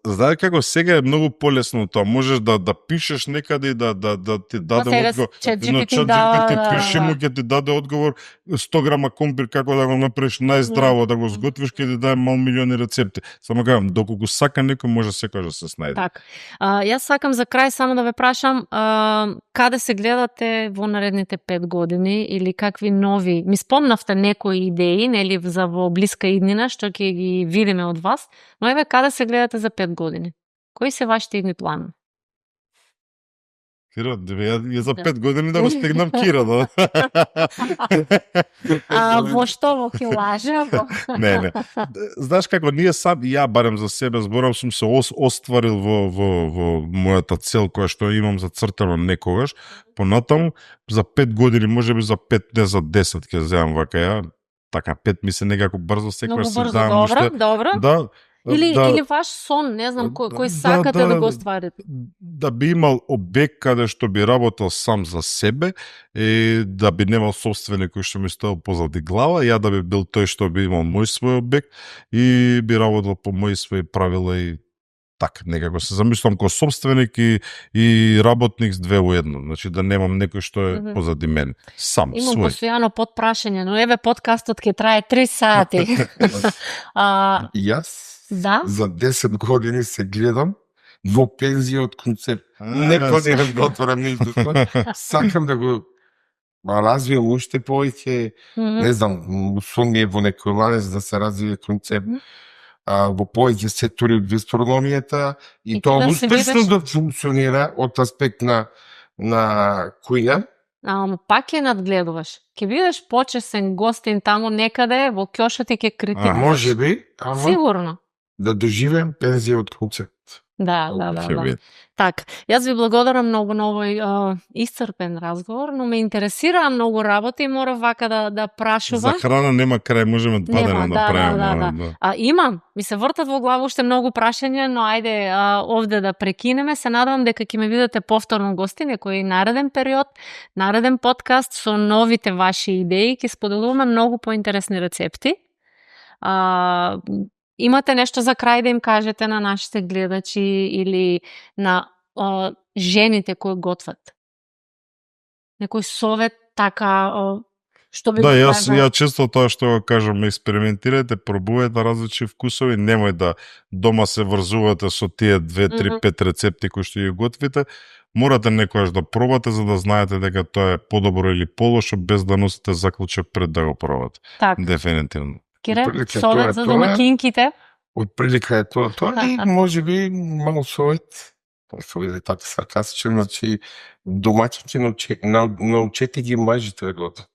Знаеш како сега е многу полесно тоа. Можеш да пишеш некаде и да ти даде одговор. ChatGPT пише му ќе ти даде одговор 100 грама компир како да го направиш најздраво, да го сготвиш, ќе ти даде мал милиони рецепти. Само кажам, доколку сака некој може секогаш да се снајде. Так. Јас сакам за крај само да ве прашам каде се гледате во наредните 5 години или какви нови, ми спомнавте некои идеи, нели, за во блиска иднина, што ќе ги видиме од вас, но еве каде се гледате за 5 години? Кои се вашите идни планови? Кира, ја за 5 години да го стигнам Кира, да. Во што, во килажа? Не. Знаеш како, ние сам, ја барем за себе, зборам, сум се остварил во мојата цел која што имам зацртано некогаш, понатаму, за 5 години, може би за 5, не за 10 ќе земам вака ја, така 5 ми се некако брзо, секој се давам уште. Добро. Да. Или ваш сон, не знам, кој сакате да го остварите. Да би имал обект каде што би работел сам за себе и да би немал собственик кој што ми стоел позади глава, ја да би бил тој што би имал мој свој обект и би работел по мои своји правила и така, некако се замислувам како собственик и работник с две у едно. Значи да немам некој што е позади мене. Сам, имам свој. постојано подпрашање, но еве подкастот ќе трае 3 сати. Јас да? за 10 години се гледам во пензија од концепт. Не планирам да отворам ништо. Сакам да го развијам уште повеќе, не знам, сон ми е во некој ланец да се развие концепт во повеќе сектори од гастрономијата и тоа успешно да функционира од аспект на кујна. Ама пак ќе надгледуваш. Ќе бидеш почесен гостин таму некаде во ќошот и ќе критикуваш. Може би, ама сигурно. Да доживеам пензија од концепт. Да. Так, јас ви благодарам многу на овој исцрпен разговор, но ме интересира многу работи и мора вака да прашувам. За храна нема крај, можеме 2 дена да правиме. Имам, ми се вртат во глава уште многу прашања, но ајде овде да прекинеме. Се надевам дека ќе ме видите повторно гости некој нареден период, нареден подкаст со новите ваши идеи, ќе споделуваме многу поинтересни рецепти. Имате нешто за крај да им кажете на нашите гледачи или на жените кои готват? Некој совет така што би да, ја често тоа што го кажам, експериментирајте, пробувајте различни вкусови, немој да дома се врзувате со тие 2, 3, 5 рецепти кои што ги готвите. Морате некојаш да пробате за да знаете дека тоа е подобро или полошо без да носите заклучок пред да го пробате. Так. Дефинитивно. Кире, совет за домакинките? Отприлика е тоа и може би мал совет, како биде така саркастичен, значи домаќите научете ги мажите да готват.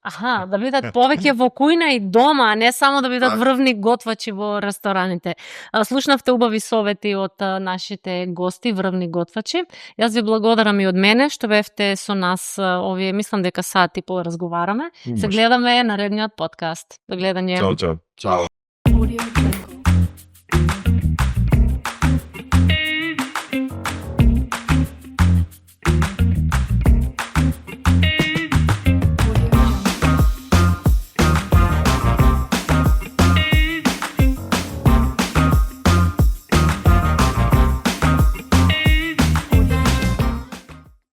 Да бидат повеќе во кујна и дома, а не само да бидат врвни готвачи во рестораните. Слушнавте убави совети од нашите гости, врвни готвачи. Јас ви благодарам и од мене што бевте со нас овие, мислам дека сат и пол разговараме. Се гледаме наредниот подкаст. До гледање. Чао.